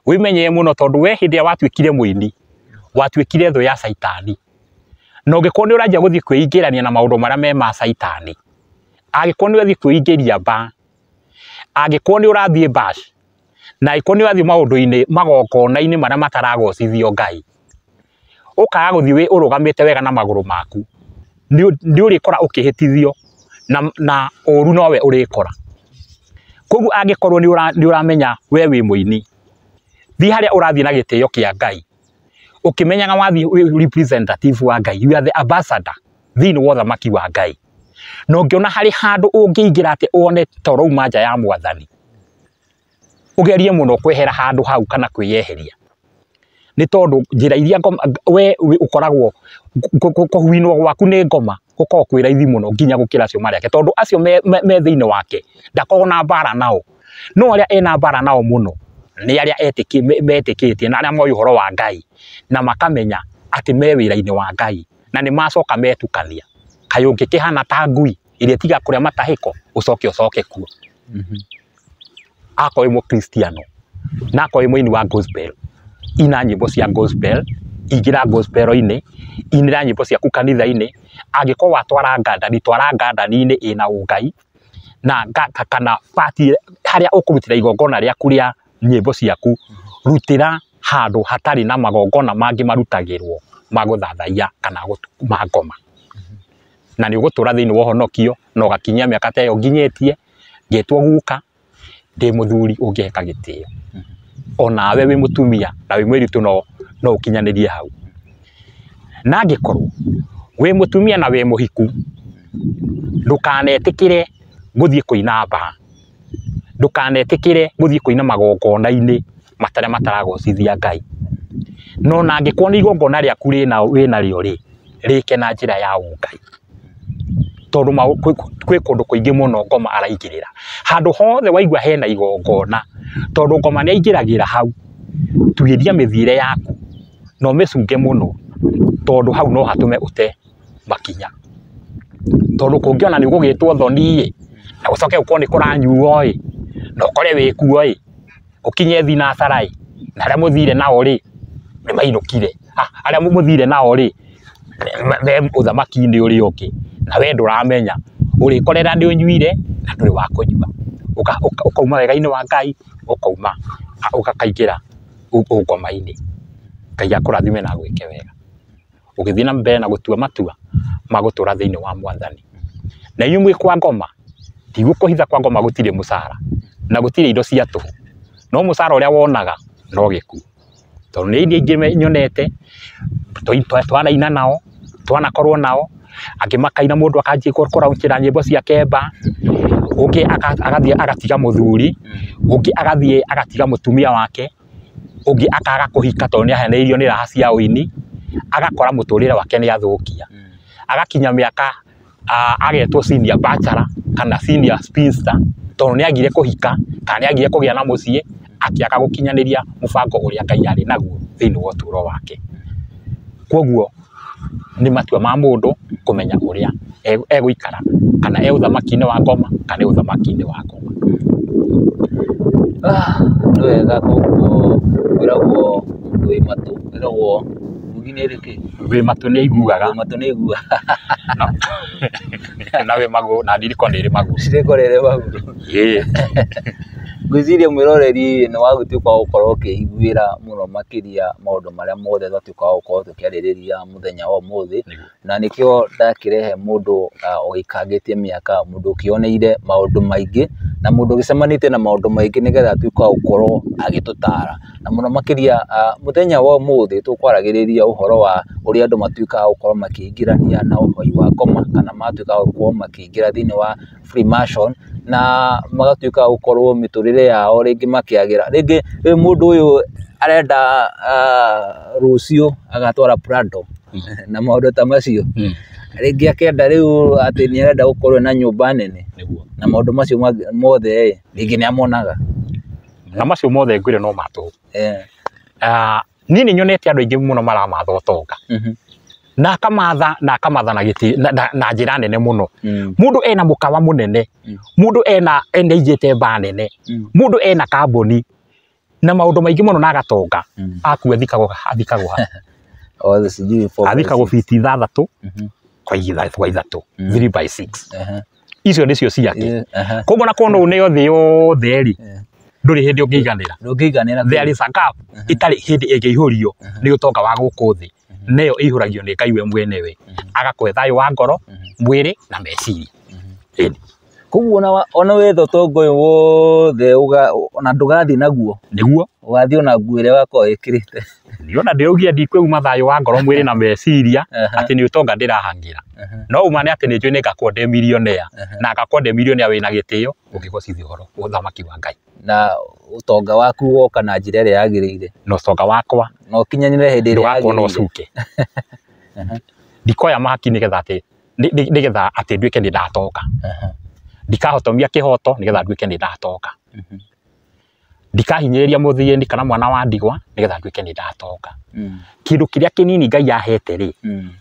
wĩmenyere mũno, tondũ we hĩndĩ ĩrĩa watuĩkire mũini watuĩkire thũ ya caitani, na ũngĩkorwo nĩ ũranjia gũthiĩ kwĩingĩrania na maũndũ marĩa me ma caitani, angĩkorwo nĩ ũrathiĩ kwĩingĩria ba, angĩkorwo nĩ ũrathiĩ bash, na angĩkorwo nĩ ũrathiĩ maũndũ-inĩ magongona-inĩ marĩa mataragocithio Ngai, ũkaga gũthiĩ wĩ ũrũgamĩte wega na magũrũ maku, nĩ ũrĩkora ũkĩhĩtithio na ũru nowe ũrĩkora. Koguo angĩkorwo nĩ ũramenya we wĩ mũini, thiĩ harĩa ũrathiĩ na gĩtĩo kĩa Ngai, ũkĩmenyaga wathiĩ wĩ representative wa Ngai, you are the ambassador thĩinĩ wa ũthamaki wa Ngai. Na ũngĩona harĩ handũ ũngĩingĩra atĩ wone ta ũrauma nja ya mwathani, ũgerie mũno kwehera handũ hau kana kwĩyeheria, nĩ tondũ njĩra iria ngoma we ũkoragwo kũhuinwo gwaku nĩ ngoma gũkoragwo kwĩ raithi mũno nginya gũkĩra acio marĩ ake, tondũ acio me thĩinĩ wake ndakoragwo na mbara nao, no arĩa ena mbara nao mũno nĩ arĩa metĩkĩtie na arĩa moĩ ũhoro wa Ngai na makamenya atĩ me wĩra-inĩ wa Ngai na nĩ macoka metukania. Kaĩ ũngĩkĩhana ta ngui ĩrĩa ĩtigaga kũrĩa matahĩko ũcoke ũcoke kuo. Akorwo wĩ mũkristiano na akorwo wĩ mũini wa gospel, ina nyĩmbo cia gospel, ingĩra gospel-inĩ, inĩra nyĩmbo ciaku kanitha-inĩ. Angĩkorwo watwara ngandani, twara ngandani-inĩ ĩna ũngai na kana part harĩa ũkũrutĩra igongona rĩaku rĩa nyĩmbo ciaku, rutĩra handũ hatarĩ na magongona mangĩ marutagĩrwo ma gũthathaiya kana ma ngoma, na nĩ ũgũtũra thĩinĩ wa ũhonokio na ũgakinyia mĩaka ta ĩyo nginyĩtie ngĩtwo guka ndĩ mũthuri ũngĩheka gĩtĩo. Onawe wĩ mũtumia na wĩ mũirĩtu no ũkinyanĩrie hau. Na angĩkorwo wĩ mũtumia na wĩ mũhiku, ndũkanetĩkĩre gũthiĩ kũina mbaa, ndũkanetĩkĩre gũthiĩ kũina magongona-inĩ matarĩa mataragocithia Ngai. No na angĩkorwo nĩ igongona rĩaku wĩnarĩo rĩ, rĩke na njĩra ya ũngai, tondũ kwĩ kũndũ kũingĩ mũno ngoma araingĩrĩra. Handũ hothe waigua hena igongona, tondũ ngoma nĩ aingĩragĩra hau, tuĩria mĩthiĩre yaku na ũmĩcunge mũno, tondũ hau no hatũme ũte makinya. Tondũ kũngĩona nĩ ũgũgĩtwo thoni ĩ, na gũcoke gũkorwo nĩ kũranyuo ĩ, na ũkore wĩkuo ĩ, ũkinye thinacara ĩ, na arĩa mũthire nao rĩ, nĩ mainũkire. Arĩa mũthire nao rĩ, me ũthamaki-inĩ ũrĩa ũngĩ, na we ndũramenya, ũrĩkorera nĩ ũnyuire na ndũrĩ wa kũnyua. Ũkauma wega-inĩ wa Ngai, ũkauma ũkaingĩra ũngoma-inĩ. Ngai akũrathime na agwĩke wega. Ũgĩthiĩ na mbere na gũtua matua ma gũtũra thĩinĩ wa mwathani. Na inyuĩ mwĩ kwa ngoma, ndigũkũhitha kwa ngoma gũtirĩ mũcara na gũtirĩ indo cia tũhũ, no mũcara ũrĩa wonaga no gĩkuũ. Tondũ nĩ aini aingĩ nyonete twanaina nao, twanakorwo nao, angĩ makaina mũndũ akanjia kũraũkĩra nyĩmbo ciake mba, ũngĩ agathiĩ agatiga mũthuri, ũngĩ agathiĩ agatiga mũtumia wake, ũngĩ akaga kũhika tondũ nĩ ahenereirio nĩ raha cia ũini, agakora mũtũrĩre wake nĩ athũkia. Agakinya mĩaka agetwo senior bachelor kana senior spinster, tondũ nĩ agire kũhika kana nĩ agire kũgĩa na mũciĩ, akĩaga gũkinyanĩria mũbango ũrĩa Ngai arĩ naguo thĩinĩ wa ũtũũro wake. Koguo nĩ matua ma mũndũ kũmenya ũrĩa egũikara, kana e ũthamaki-inĩ wa ngoma kana e ũthamaki-inĩ wa ngoma. Nĩ wega. Koguo kwĩragwo mũndũ wĩ matũ, kwĩragwo ngugi nĩ ĩrĩ kĩ? Wĩ matũ nĩ aiguaga. Wĩ matũ nĩ aiguaga. Na wĩ magũrũ, na ndiriko nĩ ĩrĩ magũrũ. Ndiriko nĩ ĩrĩ magũrũ. Ĩĩ. Ngwĩciria mwĩroreri nĩ wagĩtuĩka wa gũkorwo ũkĩiguĩra mũno makĩria maũndũ marĩa mothe twatuĩka wa gũkorwo tũkĩarĩrĩria mũthenya wa ũmũthĩ, na nĩkĩo ndakĩrehe mũndũ ũgĩikangĩtie mĩaka, mũndũ ũkĩoneire maũndũ maingĩ, na mũndũ ũgĩcemanĩtie na maũndũ maingĩ, nĩgetha atuĩke wa gũkorwo agĩtũtara. Na mũno makĩria mũthenya wa ũmũthĩ tũkwaragĩrĩria ũhoro wa ũrĩa andũ matuĩkaga gũkorwo makĩingĩrania na ũhoi wa ngoma, kana matuĩka wa gũkorwo makĩingĩra thĩinĩ wa Freemason. Na magatuĩka gũkorwo mĩtũrĩre yao rĩngĩ makĩagĩra. Rĩngĩ rĩu mũndũ ũyũ arenda rũciũ agatwara Prado na maũndũ ta macio. Rĩngĩ akenda rĩu atĩ nĩ arenda gũkorwo na nyũmba nene na maũndũ macio mothe rĩngĩ nĩ amonaga. Na macio mothe ngwĩre no ma tũhũ. Niĩ nĩ nyonete andũ aingĩ mũno maramatha ũtonga. Na akamatha na akamatha na gĩtĩ na njĩra nene mũno. Mũndũ ena mũkawa mũnene, mũndũ ena aigĩte mbaa nene, mũndũ ena kambuni na maũndũ maingĩ mũno na agatonga. Akua athikagwo ha? Athikagwo fiti 6 kwa 3, 3 by 6. Icio nĩcio ciake. Koguo na kuona ũneo thĩ yothe rĩ, ndũrĩ hĩndĩ ũngĩiganĩra. Ndũngĩiganĩra. There is a gap ĩtarĩ hĩndĩ ĩngĩihũrio nĩ ũtonga wa gũkũ thĩ. Neyo ĩihũragio nĩ Ngai we mwenewe. Agakũhe thayũ wa ngoro, mwĩrĩ na meciria. Koguo ona wetha ũtonga ũyũ wothe ona ndũgathiĩ naguo. Nĩguo. Ũgathiĩ ona nguo ĩrĩa wakorwo wĩkĩrĩte. Niona ndĩraugia ndikwĩuma thayũ wa ngoro, mwĩrĩ na meciria atĩ nĩ ũtonga ndĩrahang'ĩra. No uma nĩ atĩ nĩ njũĩ nĩ ngakorwo ndĩ millionaire na ngakorwo ndĩ millionaire wĩna gĩtĩo ũngĩgocithia ũhoro ũthamaki wa Ngai. Na ũtonga waku woka na njĩra ĩrĩa yagĩrĩire. Na ũtonga wakwa na ũkinyanĩre hĩndĩ ĩrĩa ndũgakorwo na yagĩrĩire. ũcuke. Ndikoya mahaki nĩgetha atĩ nduĩke nĩ ndatonga. Ndikahotomia kĩhoto nĩgetha nduĩke nĩ ndatonga. Ndikahinyĩrĩria mũthĩni kana mwana wa ndigwa nĩgetha nduĩke nĩ ndatonga. Kĩndũ kĩrĩa kĩnini Ngai ahete rĩ,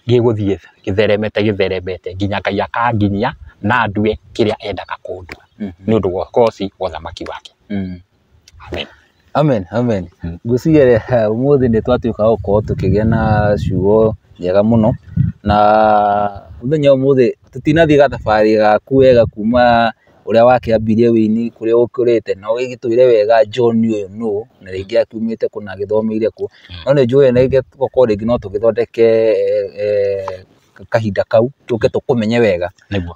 gĩgũthiĩ gĩtheremete nginya Ngai akanginyia na ndue kĩrĩa endaga kũndua nĩ ũndũ wa ũgoci wa ũthamaki wake. Amen. Amen, amen. Ngwĩciria ũmũthĩ nĩ twatuĩka gũkorwo tũkĩgĩa na ciugo njega mũno na mũthenya ũmũthĩ tũtinathiĩ gathabarĩ gaku wega kuma ũrĩa wakĩambirie wĩini kũrĩa ũkũrĩte na ũgĩgĩtwĩre wega John ũyũ nũ na rĩngĩ akiumĩte kũ na agĩthomeire kũ. No nĩ njũĩ rĩngĩ tũgakorwo rĩngĩ no tũgĩthondeke kahinda kau tũke tũkũmenye wega.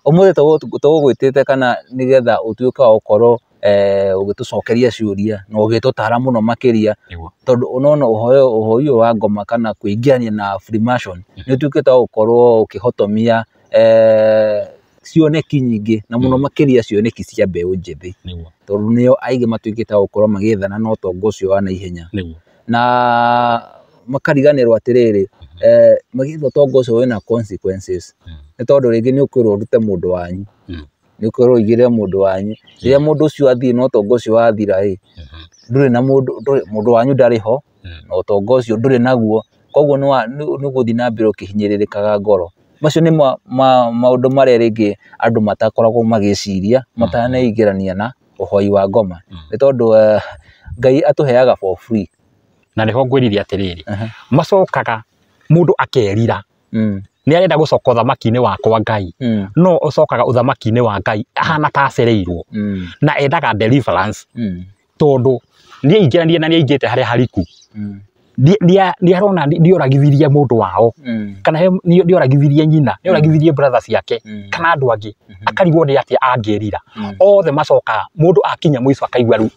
Ũmũthĩ tũgũgwĩtĩte kana nĩgetha ũtuĩke wa gũkorwo ũgĩtũcokeria ciũria na ũgĩtũtara mũno makĩria tondũ ũnona ũhoi ũyũ wa ngoma kana kũingĩrania na Freemason nĩ ũtuĩkĩte wa gũkorwo ũkĩhotomia cioneki nyingĩ na mũno makĩria cioneki cia mbeũ njĩthĩ tondũ nĩo aingĩ matuĩkĩte a gũkorwo magĩethana na ũtonga ũcio wa naihenya na makariganĩrwo atĩrĩrĩ magĩetha ũtonga ũcio wĩna consequences nĩ tondũ rĩngĩ nĩ ũkwĩrwo ũrute mũndũ wanyu, nĩ ũkwĩrwo ũigĩrĩre mũndũ wanyu, rĩrĩa mũndũ ũcio athiĩ na ũtonga ũcio wathira ĩ ndũrĩ na mũndũ, mũndũ wanyu ndarĩ ho na ũtonga ũcio ndũrĩ naguo, koguo nĩ ũgũthiĩ na mbere ũkĩhinyĩrĩrĩkaga ngoro. Macio nĩ maũndũ marĩa rĩngĩ andũ matakoragwo magĩciria mataneingĩrania na ũhoi wa ngoma nĩ tondũ Ngai atũheaga for free. Na nĩho ngwĩrire atĩrĩrĩ, macokaga mũndũ akerira nĩ arenda gũcoka ũthamaki-inĩ wakwa Ngai, no ũcokaga ũthamaki-inĩ wa Ngai ahana ta acereirwo na endaga deliverance tondũ nĩ aingĩranie na nĩ aingĩte harĩa hariku, nĩ arona nĩ oragithirie mũndũ wao kana nĩ oragithirie nyina, nĩ oragithirie brother ciake kana andũ angĩ, akarigwo nĩ atĩa angĩrira. Othe macokaga mũndũ akinya mũico akaigua rĩu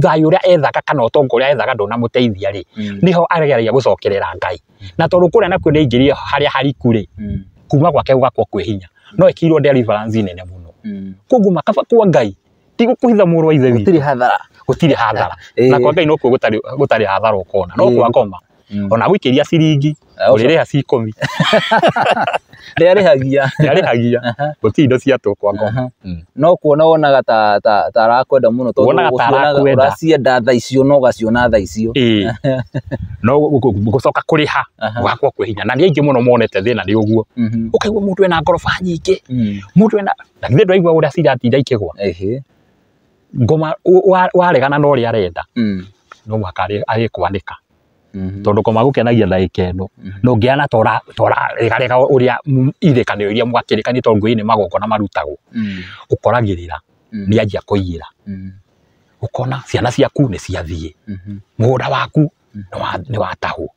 thayũ ũrĩa ethaga kana ũtonga ũrĩa ethaga ndũnamũteithia rĩ, nĩho arageragia gũcokerera Ngai. Na tondũ kũrĩa nakuo nĩ aingĩrire harĩa hariku rĩ, kuma gwake gũgakorwo kwĩ hinya, no ĩkĩirwo deliverance nene mũno. Koguo makaba kwa Ngai ti gũkũhitha mũrũ wa ithe witũ. Gũtirĩ hathara. Gũtirĩ hathara. Na kwa Ngai nokuo gũtarĩ hathara ũkona. No kwa ngoma ona gũikĩria ciringi ũrĩrĩha ci 10. Nĩarĩhagia. Nĩarĩhagia. Gũtirĩ indo cia tũhũ kwa ngoma. No kuona wonaga ta arakwenda mũno tondũ Wonaga ta arakwenda. ũracienda thaa icio na ũgaciona thaa icio. No gũcoka kũrĩha gũgakorwo kwĩ hinya. Na nĩ aingĩ mũno monete thĩna nĩ ũguo. Ũkaigua mũndũ ena ngoroba nyingĩ, mũndũ ena, na githĩ ndwaigua ũrĩa ciratinda ikĩgwa. Ngoma waregana na ũrĩa arenda no mũhaka arĩkwanĩka. Tondũ ngoma gũkenagia ndagĩka ĩno no ũngĩhana ta ũraregarega ũrĩa irĩkanĩro iria mwakĩrĩkanĩte tondũ ngũĩ nĩ magongona marutagwo, ũkoragĩrĩra nĩ anjia kũiyĩra, ũkona ciana ciaku nĩ ciathiĩ, mũgũnda waku nĩ watahwo,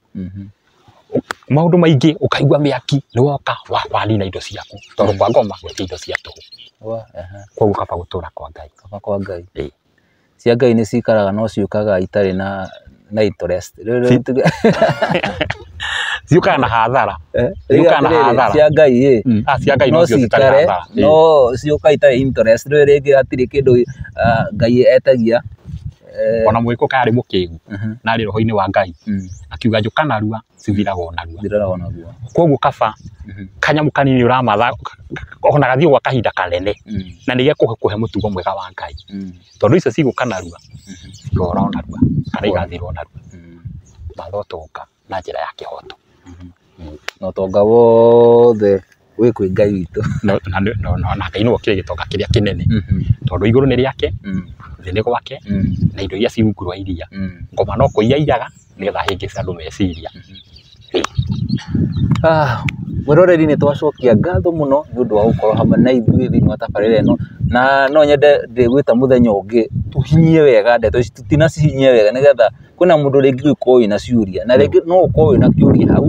maũndũ maingĩ, ũkaigua mĩaki nĩ woka wanina indo ciaku tondũ kwa ngoma gũtirĩ indo cia tũhũ. Koguo kaba gũtũra kwa Ngai. Kaba kwa Ngai. Cia Ngai nĩ cikaraga no ciũkaga itarĩ na interest. Ciũkaga na hathara. Ciũkaga na hathara. Cia Ngai ĩ. Cia Ngai no no cio citarĩ cikare hathara. No ciũka itarĩ interest rĩu rĩngĩ hatirĩ kĩndũ Ngai etagia. Ona mũgĩkũ karĩ mũkĩgu na arĩ roho-inĩ wa Ngai akiuga njũka narua cithiraga o narua. Thiraga o narua. Koguo kaba kanyamũ kanini ũramatha ona gathiĩ gwa kahinda kanene na nĩ gegũkũhe mũtugo mwega wa Ngai, tondũ icio cigũka narua cikora o narua kana igathira o narua. Matha ũtonga na njĩra ya kĩhoto. Na ũtonga wothe wĩ kwĩ Ngai witũ. Na Ngai nĩwe ũkĩrĩ gĩtonga kĩrĩa kĩnene, tondũ igũrũ nĩ rĩake, thĩ nĩ gwake, na indo iria ci rungu rwa iria. Ngoma no kũiya iyaga nĩgetha ahĩngĩce andũ meciria. Mwĩroreri nĩ twacokia ngatho mũno nĩ ũndũ wa gũkorwo hamwe na ithuĩ thĩinĩ wa tabarĩra ĩno, na no nyende ndĩgwĩta mũthenya ũngĩ tũhinyie wega ndeto ici, tũtinacihinyia wega nĩgetha kwĩna mũndũ rĩngĩ ũgĩkorwo wĩna ciũria, na rĩngĩ no ũkorwo wĩna kĩũria hau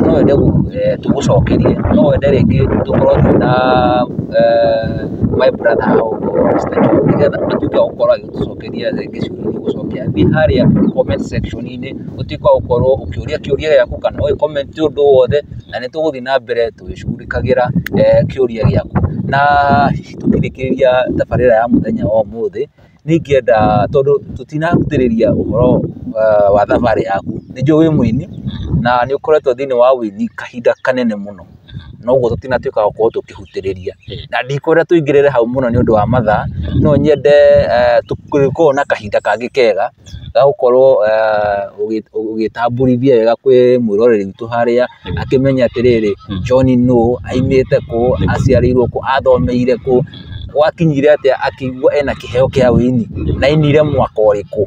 no wende tũgũcokerie, no wende rĩngĩ tũkorwo twĩna my brother hau Mr. John nĩgetha atuĩke wa gũkorwo agĩtũcokeria rĩngĩ ciũria iria ũgũcokia. Thiĩ harĩa comment section-inĩ ũtuĩke wa gũkorwo ũkĩũria kĩũria gĩaku kana ũgĩ comment ũndũ wothe, na nĩ tũgũthiĩ na mbere tũgĩcugurikagĩra kĩũria gĩaku. Na hihi tũkĩrĩkĩrĩria tabarĩra ya mũthenya wa ũmũthĩ, nĩ ingĩenda tondũ tũtinahutĩrĩria ũhoro wa thabarĩ yaku, nĩ njũĩ wĩ mũini na nĩ ũkoretwo thĩinĩ wa ũini kahinda kanene mũno, noguo tũtinatuĩka wa gũkorwo tũkĩhutĩrĩria, na ndikwenda tũingĩrĩre hau mũno nĩ ũndũ wa mathaa, no nyende tũkorwo na kahinda kangĩ kega ga gũkorwo ũgĩtambũrithia wega kwĩ mwĩroreri witũ harĩa akĩmenye atĩrĩrĩ John nũ, aimĩte kũ, aciarĩirwo kũ, athomeire kũ, gwakinyire atĩa akĩigua ena kĩheo kĩa ũini na ainire mwaka ũrĩkũ.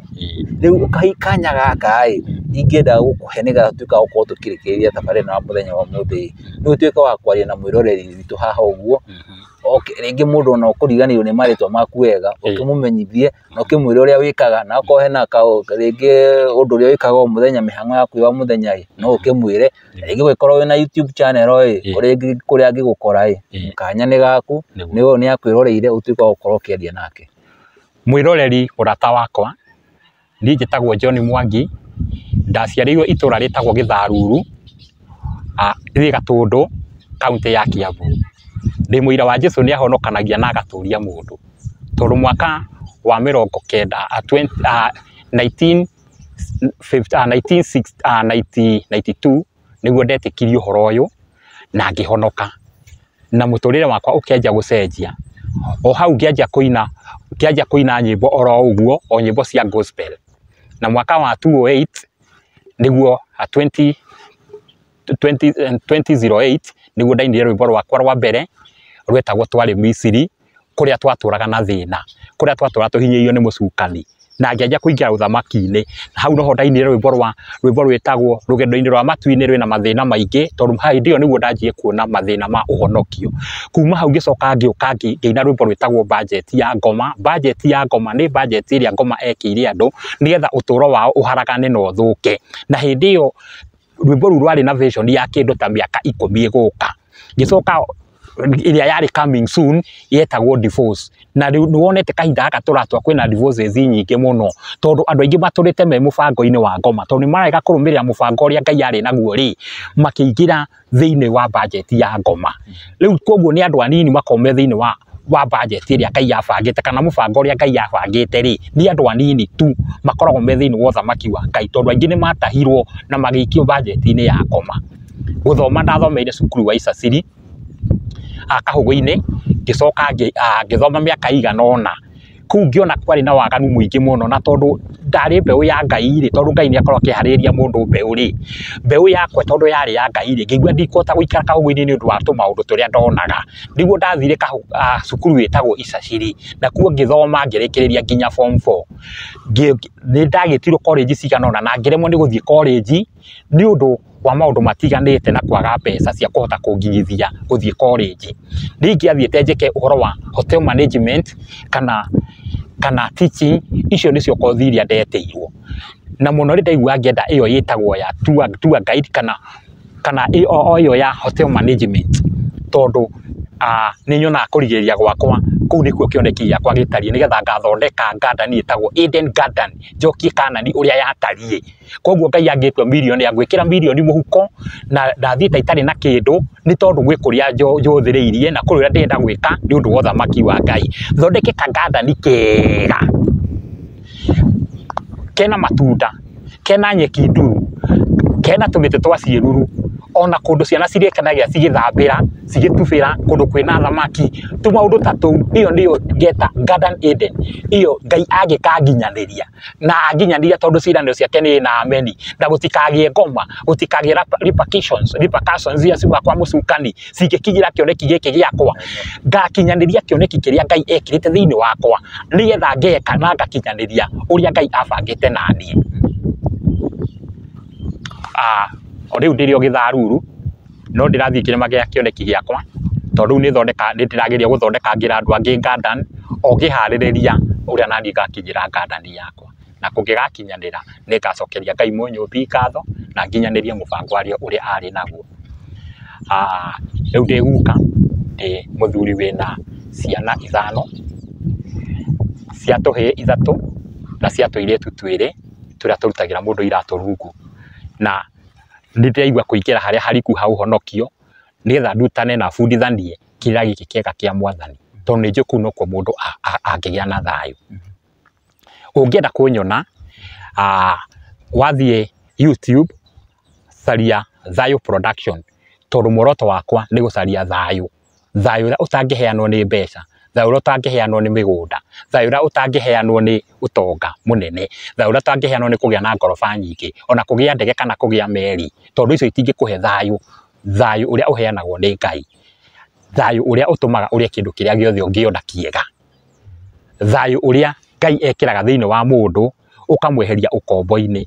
Rĩu kanya gaka ĩ ingĩenda gũkũhe nĩgetha tũtuĩke wa gũkorwo tũkĩrĩkĩrĩria tabarĩra ĩno ya mũthenya wa ũmũthĩ, nĩ ũtuĩke wa kwaria na mwĩroreri witũ haha ũguo. Okay, rĩngĩ mũndũ ona ũkũriganĩirwo nĩ marĩtwa maku wega, ũkĩmũmenyithie na ũkĩmwĩre ũrĩa wĩkaga, na okorwo hena rĩngĩ ũndũ ũrĩa wĩkaga o mũthenya, mĩhang'o yaku ya o mũthenya ĩ, no ũkĩmwĩre. Rĩngĩ ũngĩkorwo wĩna YouTube channel ĩ, kũrĩa angĩgũkora ĩ, kanya nĩ gaku, nĩ nĩ akwĩroreire ũtuĩke wa gũkorwo ũkĩaria nake. Mwĩroreri mũrata wakwa, niĩ njĩtagwo John Mwangi, ndaciarĩirwo itũra rĩtagwo Gĩtharuru, rĩ Gatũndũ, kaũntĩ ya Kiambu. Ndĩ mũira wa Jesũ nĩ ahonokanagia na agatũria mũndũ, tondũ mwaka wa 19 1992 nĩguo ndetĩkirie ũhoro ũyũ na ngĩhonoka, na mũtũrĩre wakwa ũkĩanjia gũcenjia. O hau ngĩanjia kũina nyĩmbo oro ũguo, o nyĩmbo cia gospel. Na mwaka wa 2008 nĩguo 2008 nĩguo ndainire rwĩmbo rwakwa rwa mbere rwetagwo Twarĩ Misiri, kũrĩa twatũraga na thĩna, kũrĩa twatũraga tũhinyĩrĩirio nĩ mũcukani, na ngĩanjia kũingĩra ũthamaki-inĩ. Hau noho ndainire rwĩmbo rwĩtagwo Rũgendo-inĩ rwa Matu-inĩ rwĩna mathĩna maingĩ, tondũ hĩndĩ ĩyo nĩguo ndanjirie kuona mathĩna ma ũhonokio. Kuma hau ngĩcoka ngĩũka ngĩina rwĩmbo rwĩtagwo Budget ya Ngoma. Budget ya Ngoma nĩ budget ĩrĩa Ngoma ekĩire andũ nĩgetha ũtũro wao ũharagane na ũthũke. Na hĩndĩ ĩyo rwĩmbo rũu rwarĩ na vision ya kĩndũ ta mĩaka 10 ĩgũka. Ngĩcoka ĩrĩa yarĩ coming soon yetagwo divorce, na rĩu nĩ wonete kahinda gaka tũratua kwĩna divorces nyingĩ mũno, tondũ andũ aingĩ matũrĩte me mũbango-inĩ wa ngoma, tondũ nĩ marega kũrũmĩrĩra mũbango ũrĩa Ngai arĩ naguo rĩ, makĩingĩra thĩinĩ wa budget ya ngoma. Rĩu koguo nĩ andũ anini makoragwo me thĩinĩ wa budget ĩrĩa Ngai abangĩte, kana mũbango ũrĩa Ngai abangĩte rĩ, nĩ andũ anini tu makoragwo me thĩinĩ wa ũthamaki wa Ngai, tondũ aingĩ nĩ matahirwo na magĩikio budget-inĩ ya ngoma. Gũthoma ndathomeire cukuru wa Icaciri Kahũgũ-inĩ, ngĩcoka ngĩthoma mĩaka ĩigana ũna. Kũu ngĩona kwarĩ na waganu mũingĩ mũno, na tondũ ndarĩ mbeũ ya Ngai rĩ, tondũ Ngai nĩ akoragwo akĩharĩrĩria mũndũ mbeũ rĩ, mbeũ yakwa tondũ yarĩ ya Ngai rĩ, ngĩigua ndikũhota gũikara Kahũgũ-inĩ nĩ ũndũ wa tũmaũndũ tũrĩa ndonaga. Nĩguo ndathire cukuru ĩtagwo Icaciri, na kuo ngĩthoma ngĩrĩkĩrĩria nginya form 4. Nĩ ndagĩtirwo college cigana ũna na ngĩremwo nĩ gũthiĩ college nĩ ũndũ wa maũndũ matiganĩte na kwaga mbeca cia kũhota kũnginyithia gũthiĩ college. Nĩ ingĩathiĩte njĩke ũhoro wa hotel management kana teaching, icio nĩcio kothi iria ndetĩirwo. Na mũno nĩ ndaiguaga ngĩenda ĩyo ĩtagwo ya tour guide kana o ĩyo ya hotel management, tondũ Nĩ nyonaga kũrigĩrĩria gwakwa kũu nĩkuo kĩoneki gĩakwa gĩtariĩ, nĩgetha ngathondeka garden ĩtagwo Eden Garden, njokie Kanani ũrĩa yatariĩ. Koguo Ngai angĩtua mirioni, angwĩkĩra mirioni mũhuko na ndathiĩte itarĩ na kĩndũ, nĩ tondũ gwĩ kũrĩa njũthĩrĩirie na kũrĩ ũrĩa ndĩrenda gwĩka nĩ ũndũ wa ũthamaki wa Ngai. Thondeke ka garden kega kena matunda, kena nyeki nduru, kena tũmĩtĩ twa ciĩruru, ona kũndũ ciana cirĩkenagia cigĩthambĩra, cigĩtubĩra, kũndũ kwĩna thamaki, tũmaũndũ ta tũu. Ĩyo nĩyo ngeta Garden Eden. Ĩyo Ngai angĩkanginyanĩria, na anginyanĩria tondũ ciĩranĩro ciake nĩ na ameni, na gũtikagĩe ngoma, gũtikagĩe repercussions iria ciumaga kwa mũcukani cingĩkinyĩra kĩoneki gĩkĩ gĩakwa. Ngakinyanĩria kĩoneki kĩrĩa Ngai ekĩrĩte thĩinĩ wakwa, nĩgetha ngeka na ngakinyanĩria ũrĩa Ngai abangĩte naniĩ. O rĩu ndĩrĩ o gĩtharuru, no ndĩrathiĩ kĩrĩma gĩa kĩoneki gĩakwa, tondũ rĩu nĩ ndĩrageria gũthondekangĩra andũ angĩ garden, o ngĩharĩrĩria ũrĩa naniĩ ngakinyĩra garden yakwa. Na kũngĩgakinyanĩra, nĩ ngacokeria Ngai mũnyũmbi ngatho, na nginyanĩrie mũbango ũrĩa arĩ naguo. Rĩu ndĩ guka, ndĩ mũthuri wĩna ciana 5, cia tũhĩĩ 3 na cia tũirĩtu 2 tũrĩa tũrutagĩra mũndũ iratũ rungu. Na nĩ ndĩraigua kũingĩra harĩa hariku ha ũhonokio, nĩgetha ndutane na bundithanie kĩrĩra gĩkĩ kĩega kĩa Mwathani, tondũ nĩ njũĩ kũu nokuo mũndũ angĩgĩa na thayũ. Ũngĩenda kũnyona, wathiĩ YouTube, caria Thayũ Production, tondũ muoroto wakwa nĩ gũcaria thayũ. Thayũ ũrĩa ũtangĩheanwo nĩ mbeca, thayũ ũrĩa ũtangĩheanwo nĩ mĩgũnda, thayũ ũrĩa ũtangĩheanwo nĩ ũtonga mũnene, thayũ ũrĩa ũtangĩheanwo nĩ kũgĩa na ngoroba nyingĩ, ona kũgĩa ndege kana kũgĩa meri, tondũ icio itingĩkũhe thayũ. Thayũ ũrĩa ũheanagwo nĩ Ngai, thayũ ũrĩa ũtũmaga ũrĩe kĩndũ kĩrĩa gĩothe ũngĩona kĩega, thayũ ũrĩa Ngai ekĩraga thĩinĩ wa mũndũ ũkamweheria ũkombo-inĩ,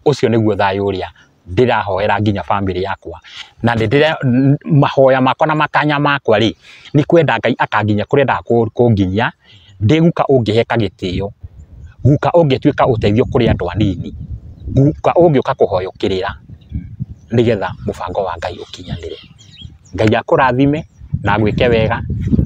ũcio nĩguo thayũ ũrĩa ndĩrahoera nginya bamĩrĩ yakwa. Na nĩ mahoya makwa na matanya makwa rĩ, nĩ kwenda Ngai akanginyia kũrĩa endaga kũnginyia, ndĩ guka ũngĩheka gĩtĩo, guka ũngĩtuĩka ũteithio kũrĩ andũ anini, guka ũngĩũka kũhoywo kĩrĩra, nĩgetha mũbango wa Ngai ũkinyanĩre. Ngai akũrathime na agwĩke wega.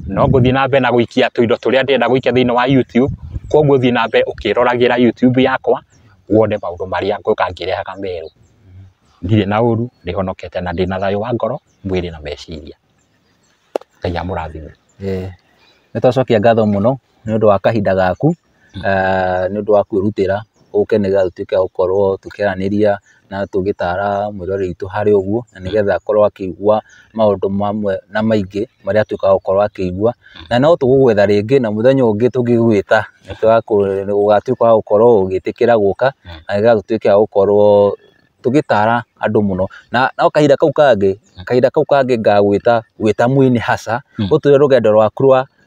No ngũthiĩ na mbere na gũikia tũindo tũrĩa ndĩrenda gũikia thĩinĩ wa YouTube, koguo thiĩ na mbere ũkĩroragĩra YouTube yakwa, wone maũndũ marĩa ngũka ngĩrehaga merũ. Ndirĩ na ũru, nĩhonokete na ndĩna thayũ wa ngoro, mwĩrĩ na meciria. Ngai amũrathime. Nĩ twacokia ngatho mũno nĩ ũndũ wa kahinda gaku, nĩ ũndũ wa kwĩrutĩra ũke nĩgetha tũtuĩke a gũkorwo tũkĩaranĩria na tũgĩtara mwĩroreri witũ harĩ ũguo, na nĩgetha akorwo akĩigua maũndũ mamwe na maingĩ marĩa atuĩkaga gũkorwo akĩigua. Na no tũgũgwetha rĩngĩ na mũthenya ũngĩ tũngĩgwĩta ũgatuĩka wa gũkorwo ũgĩtĩkĩra gũka, na nĩgetha tũtuĩke a gũkorwo tũgĩtara andũ mũno. Na no kahinda kau kangĩ ngagwĩta wĩta mũini haca, ũtwĩre rũgendo rwaku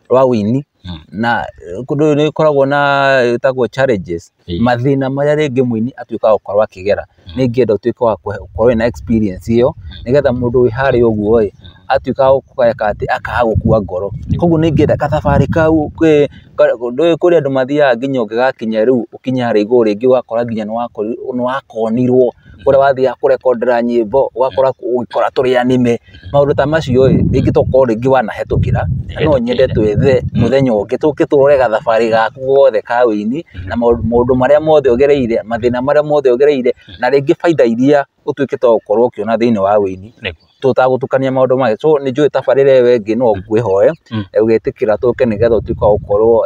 rwa ũini, na kũndũ nĩ gũkoragwo na ĩtagwo challenges, mathĩna marĩa rĩngĩ mũini atuĩkaga gũkorwo akĩgera. Nĩ ingĩenda ũtuĩke wa gũkorwo wĩna experience ĩyo, nĩgetha mũndũ wĩ harĩa ũguo ĩ, atuĩka wa gũka atĩ akaga gũkua ngoro. Koguo nĩ ingĩenda gathabarĩ kau kũrĩ andũ mathiaga nginya ũngĩgakinya rĩu ũkinye harĩa igũrũ rĩngĩ ũgakora nginya nĩ wakonirwo kũrĩa wathiaga kũrekondera nyĩmbo, ũgakora ũgĩkora tũrĩ anime, maũndũ ta macio ĩ, rĩngĩ tokorwo rĩngĩ wanahetũkĩra. Na no nyende twethe mũthenya ũngĩ tũke tũrore gathabarĩ gaku gothe ka ũini, na maũndũ marĩa mothe ũgereire, mathĩna marĩa mothe ũgereire, na rĩngĩ baida iria ũtuĩkĩte wa gũkorwo ũkĩona thĩinĩ wa ũini, tũtagũtukania maũndũ maya. So nĩ njũĩ tabarĩra ĩyo ĩngĩ no ngwĩhoe ũgetĩkĩra tũke nĩgetha ũtuĩke wa gũkorwo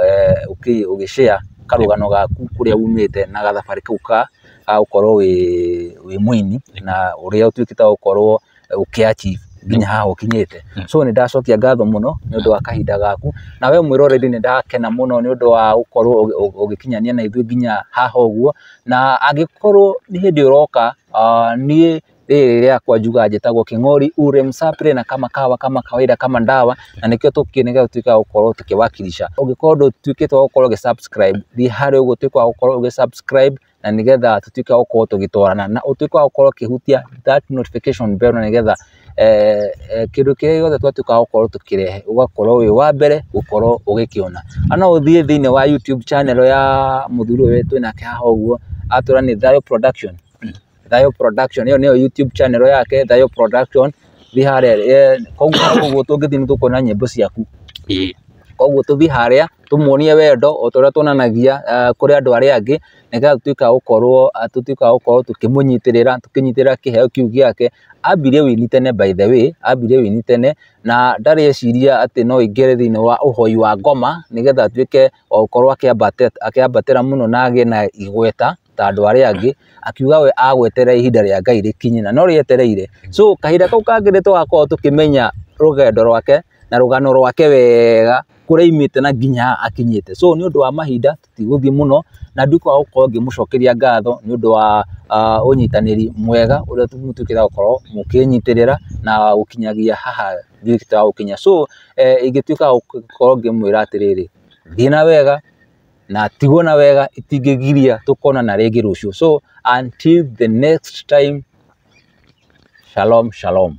ũgĩ share karũgano gaku kũrĩa umĩte na gathabarĩ kau ka gũkorwo wĩ mũini, na ũrĩa ũtuĩkĩte wa gũkorwo ũkĩ achieve nginya haha ũkinyĩte. So nĩ ndacokia ngatho mũno nĩ ũndũ wa kahinda gaku, na we mwĩroreri nĩ ndakena mũno nĩ ũndũ wa gũkorwo ũgĩkinyania na ithuĩ nginya haha ũguo. Na angĩkorwo nĩ hĩndĩ ũroka, niĩ rĩrĩ rĩakwa njugaga njĩtagwo Kĩng'ori ure msapre na kama kawa kama kawaida kama ndawa, na nĩkĩo tũkire nĩgetha tũtuĩke a gũkorwo tũkĩwakilisha. Ũngĩkorwo ndũtuĩkĩte wa gũkorwo ũgĩ subscribe, thiĩ harĩa ũguo ũtuĩke wa gũkorwo ũgĩ subscribe, na nĩgetha tũtuĩke a gũkorwo tũgĩtwarana, na ũtuĩke wa gũkorwo ũkĩhutia that notification bell, na nĩgetha kĩndũ kĩrĩa gĩothe twatuĩka a gũkorwo tũkĩrehe ũgakorwo wĩ wa mbere gũkorwo ũgĩkĩona. Na no ũthiĩ thĩinĩ wa YouTube channel ya mũthuri ũyũ twĩnake haha ũguo, atwĩra nĩ Thayo Production. Thayo Production, ĩyo nĩyo YouTube channel yake, Thayo Production. Thiĩ harĩa, koguo ũguo tũngĩthiĩ nĩ tũkuona nyĩmbo ciaku. Koguo tũthiĩ harĩa tũmuonie wendo o ta ũrĩa tuonanagia kũrĩ andũ arĩa angĩ, nĩgetha tũtuĩke a gũkorwo tũkĩmũnyitĩrĩra, tũkĩnyitĩrĩra kĩheo kĩu gĩake. Ambirie wĩini tene, by the way, ambirie wĩini tene na ndarĩ eciria atĩ no aingĩre thĩinĩ wa ũhoi wa ngoma nĩgetha atuĩke wa gũkorwo akĩambatĩra mũno na agĩe na igweta ta andũ arĩa angĩ. Akiuga we agweterera ihinda rĩa Ngai rĩkinye na no rĩetereire. So kahinda kau kangĩ nĩ tũgakorwo tũkĩmenya rũgendo rwake na rũgano rwake wega, kũrĩa aumĩte na nginya akinyĩte. So nĩ ũndũ wa mahinda tũtigũthiĩ mũno, na nduĩke wa gũkorwo ngĩmũcokeria ngatho nĩ ũndũ wa ũnyitanĩri mwega ũrĩa mũtuĩkĩte wa gũkorwo mũkĩnyitĩrĩra na gũkinyagia haha nduĩkĩte wa gũkinya. So ingĩtuĩka wa gũkorwo ngĩmwĩra atĩrĩrĩ, thiĩ na wega na tigwo na wega, itingĩgiria tũkonana rĩngĩ rũciũ. So until the next time, shalom shalom.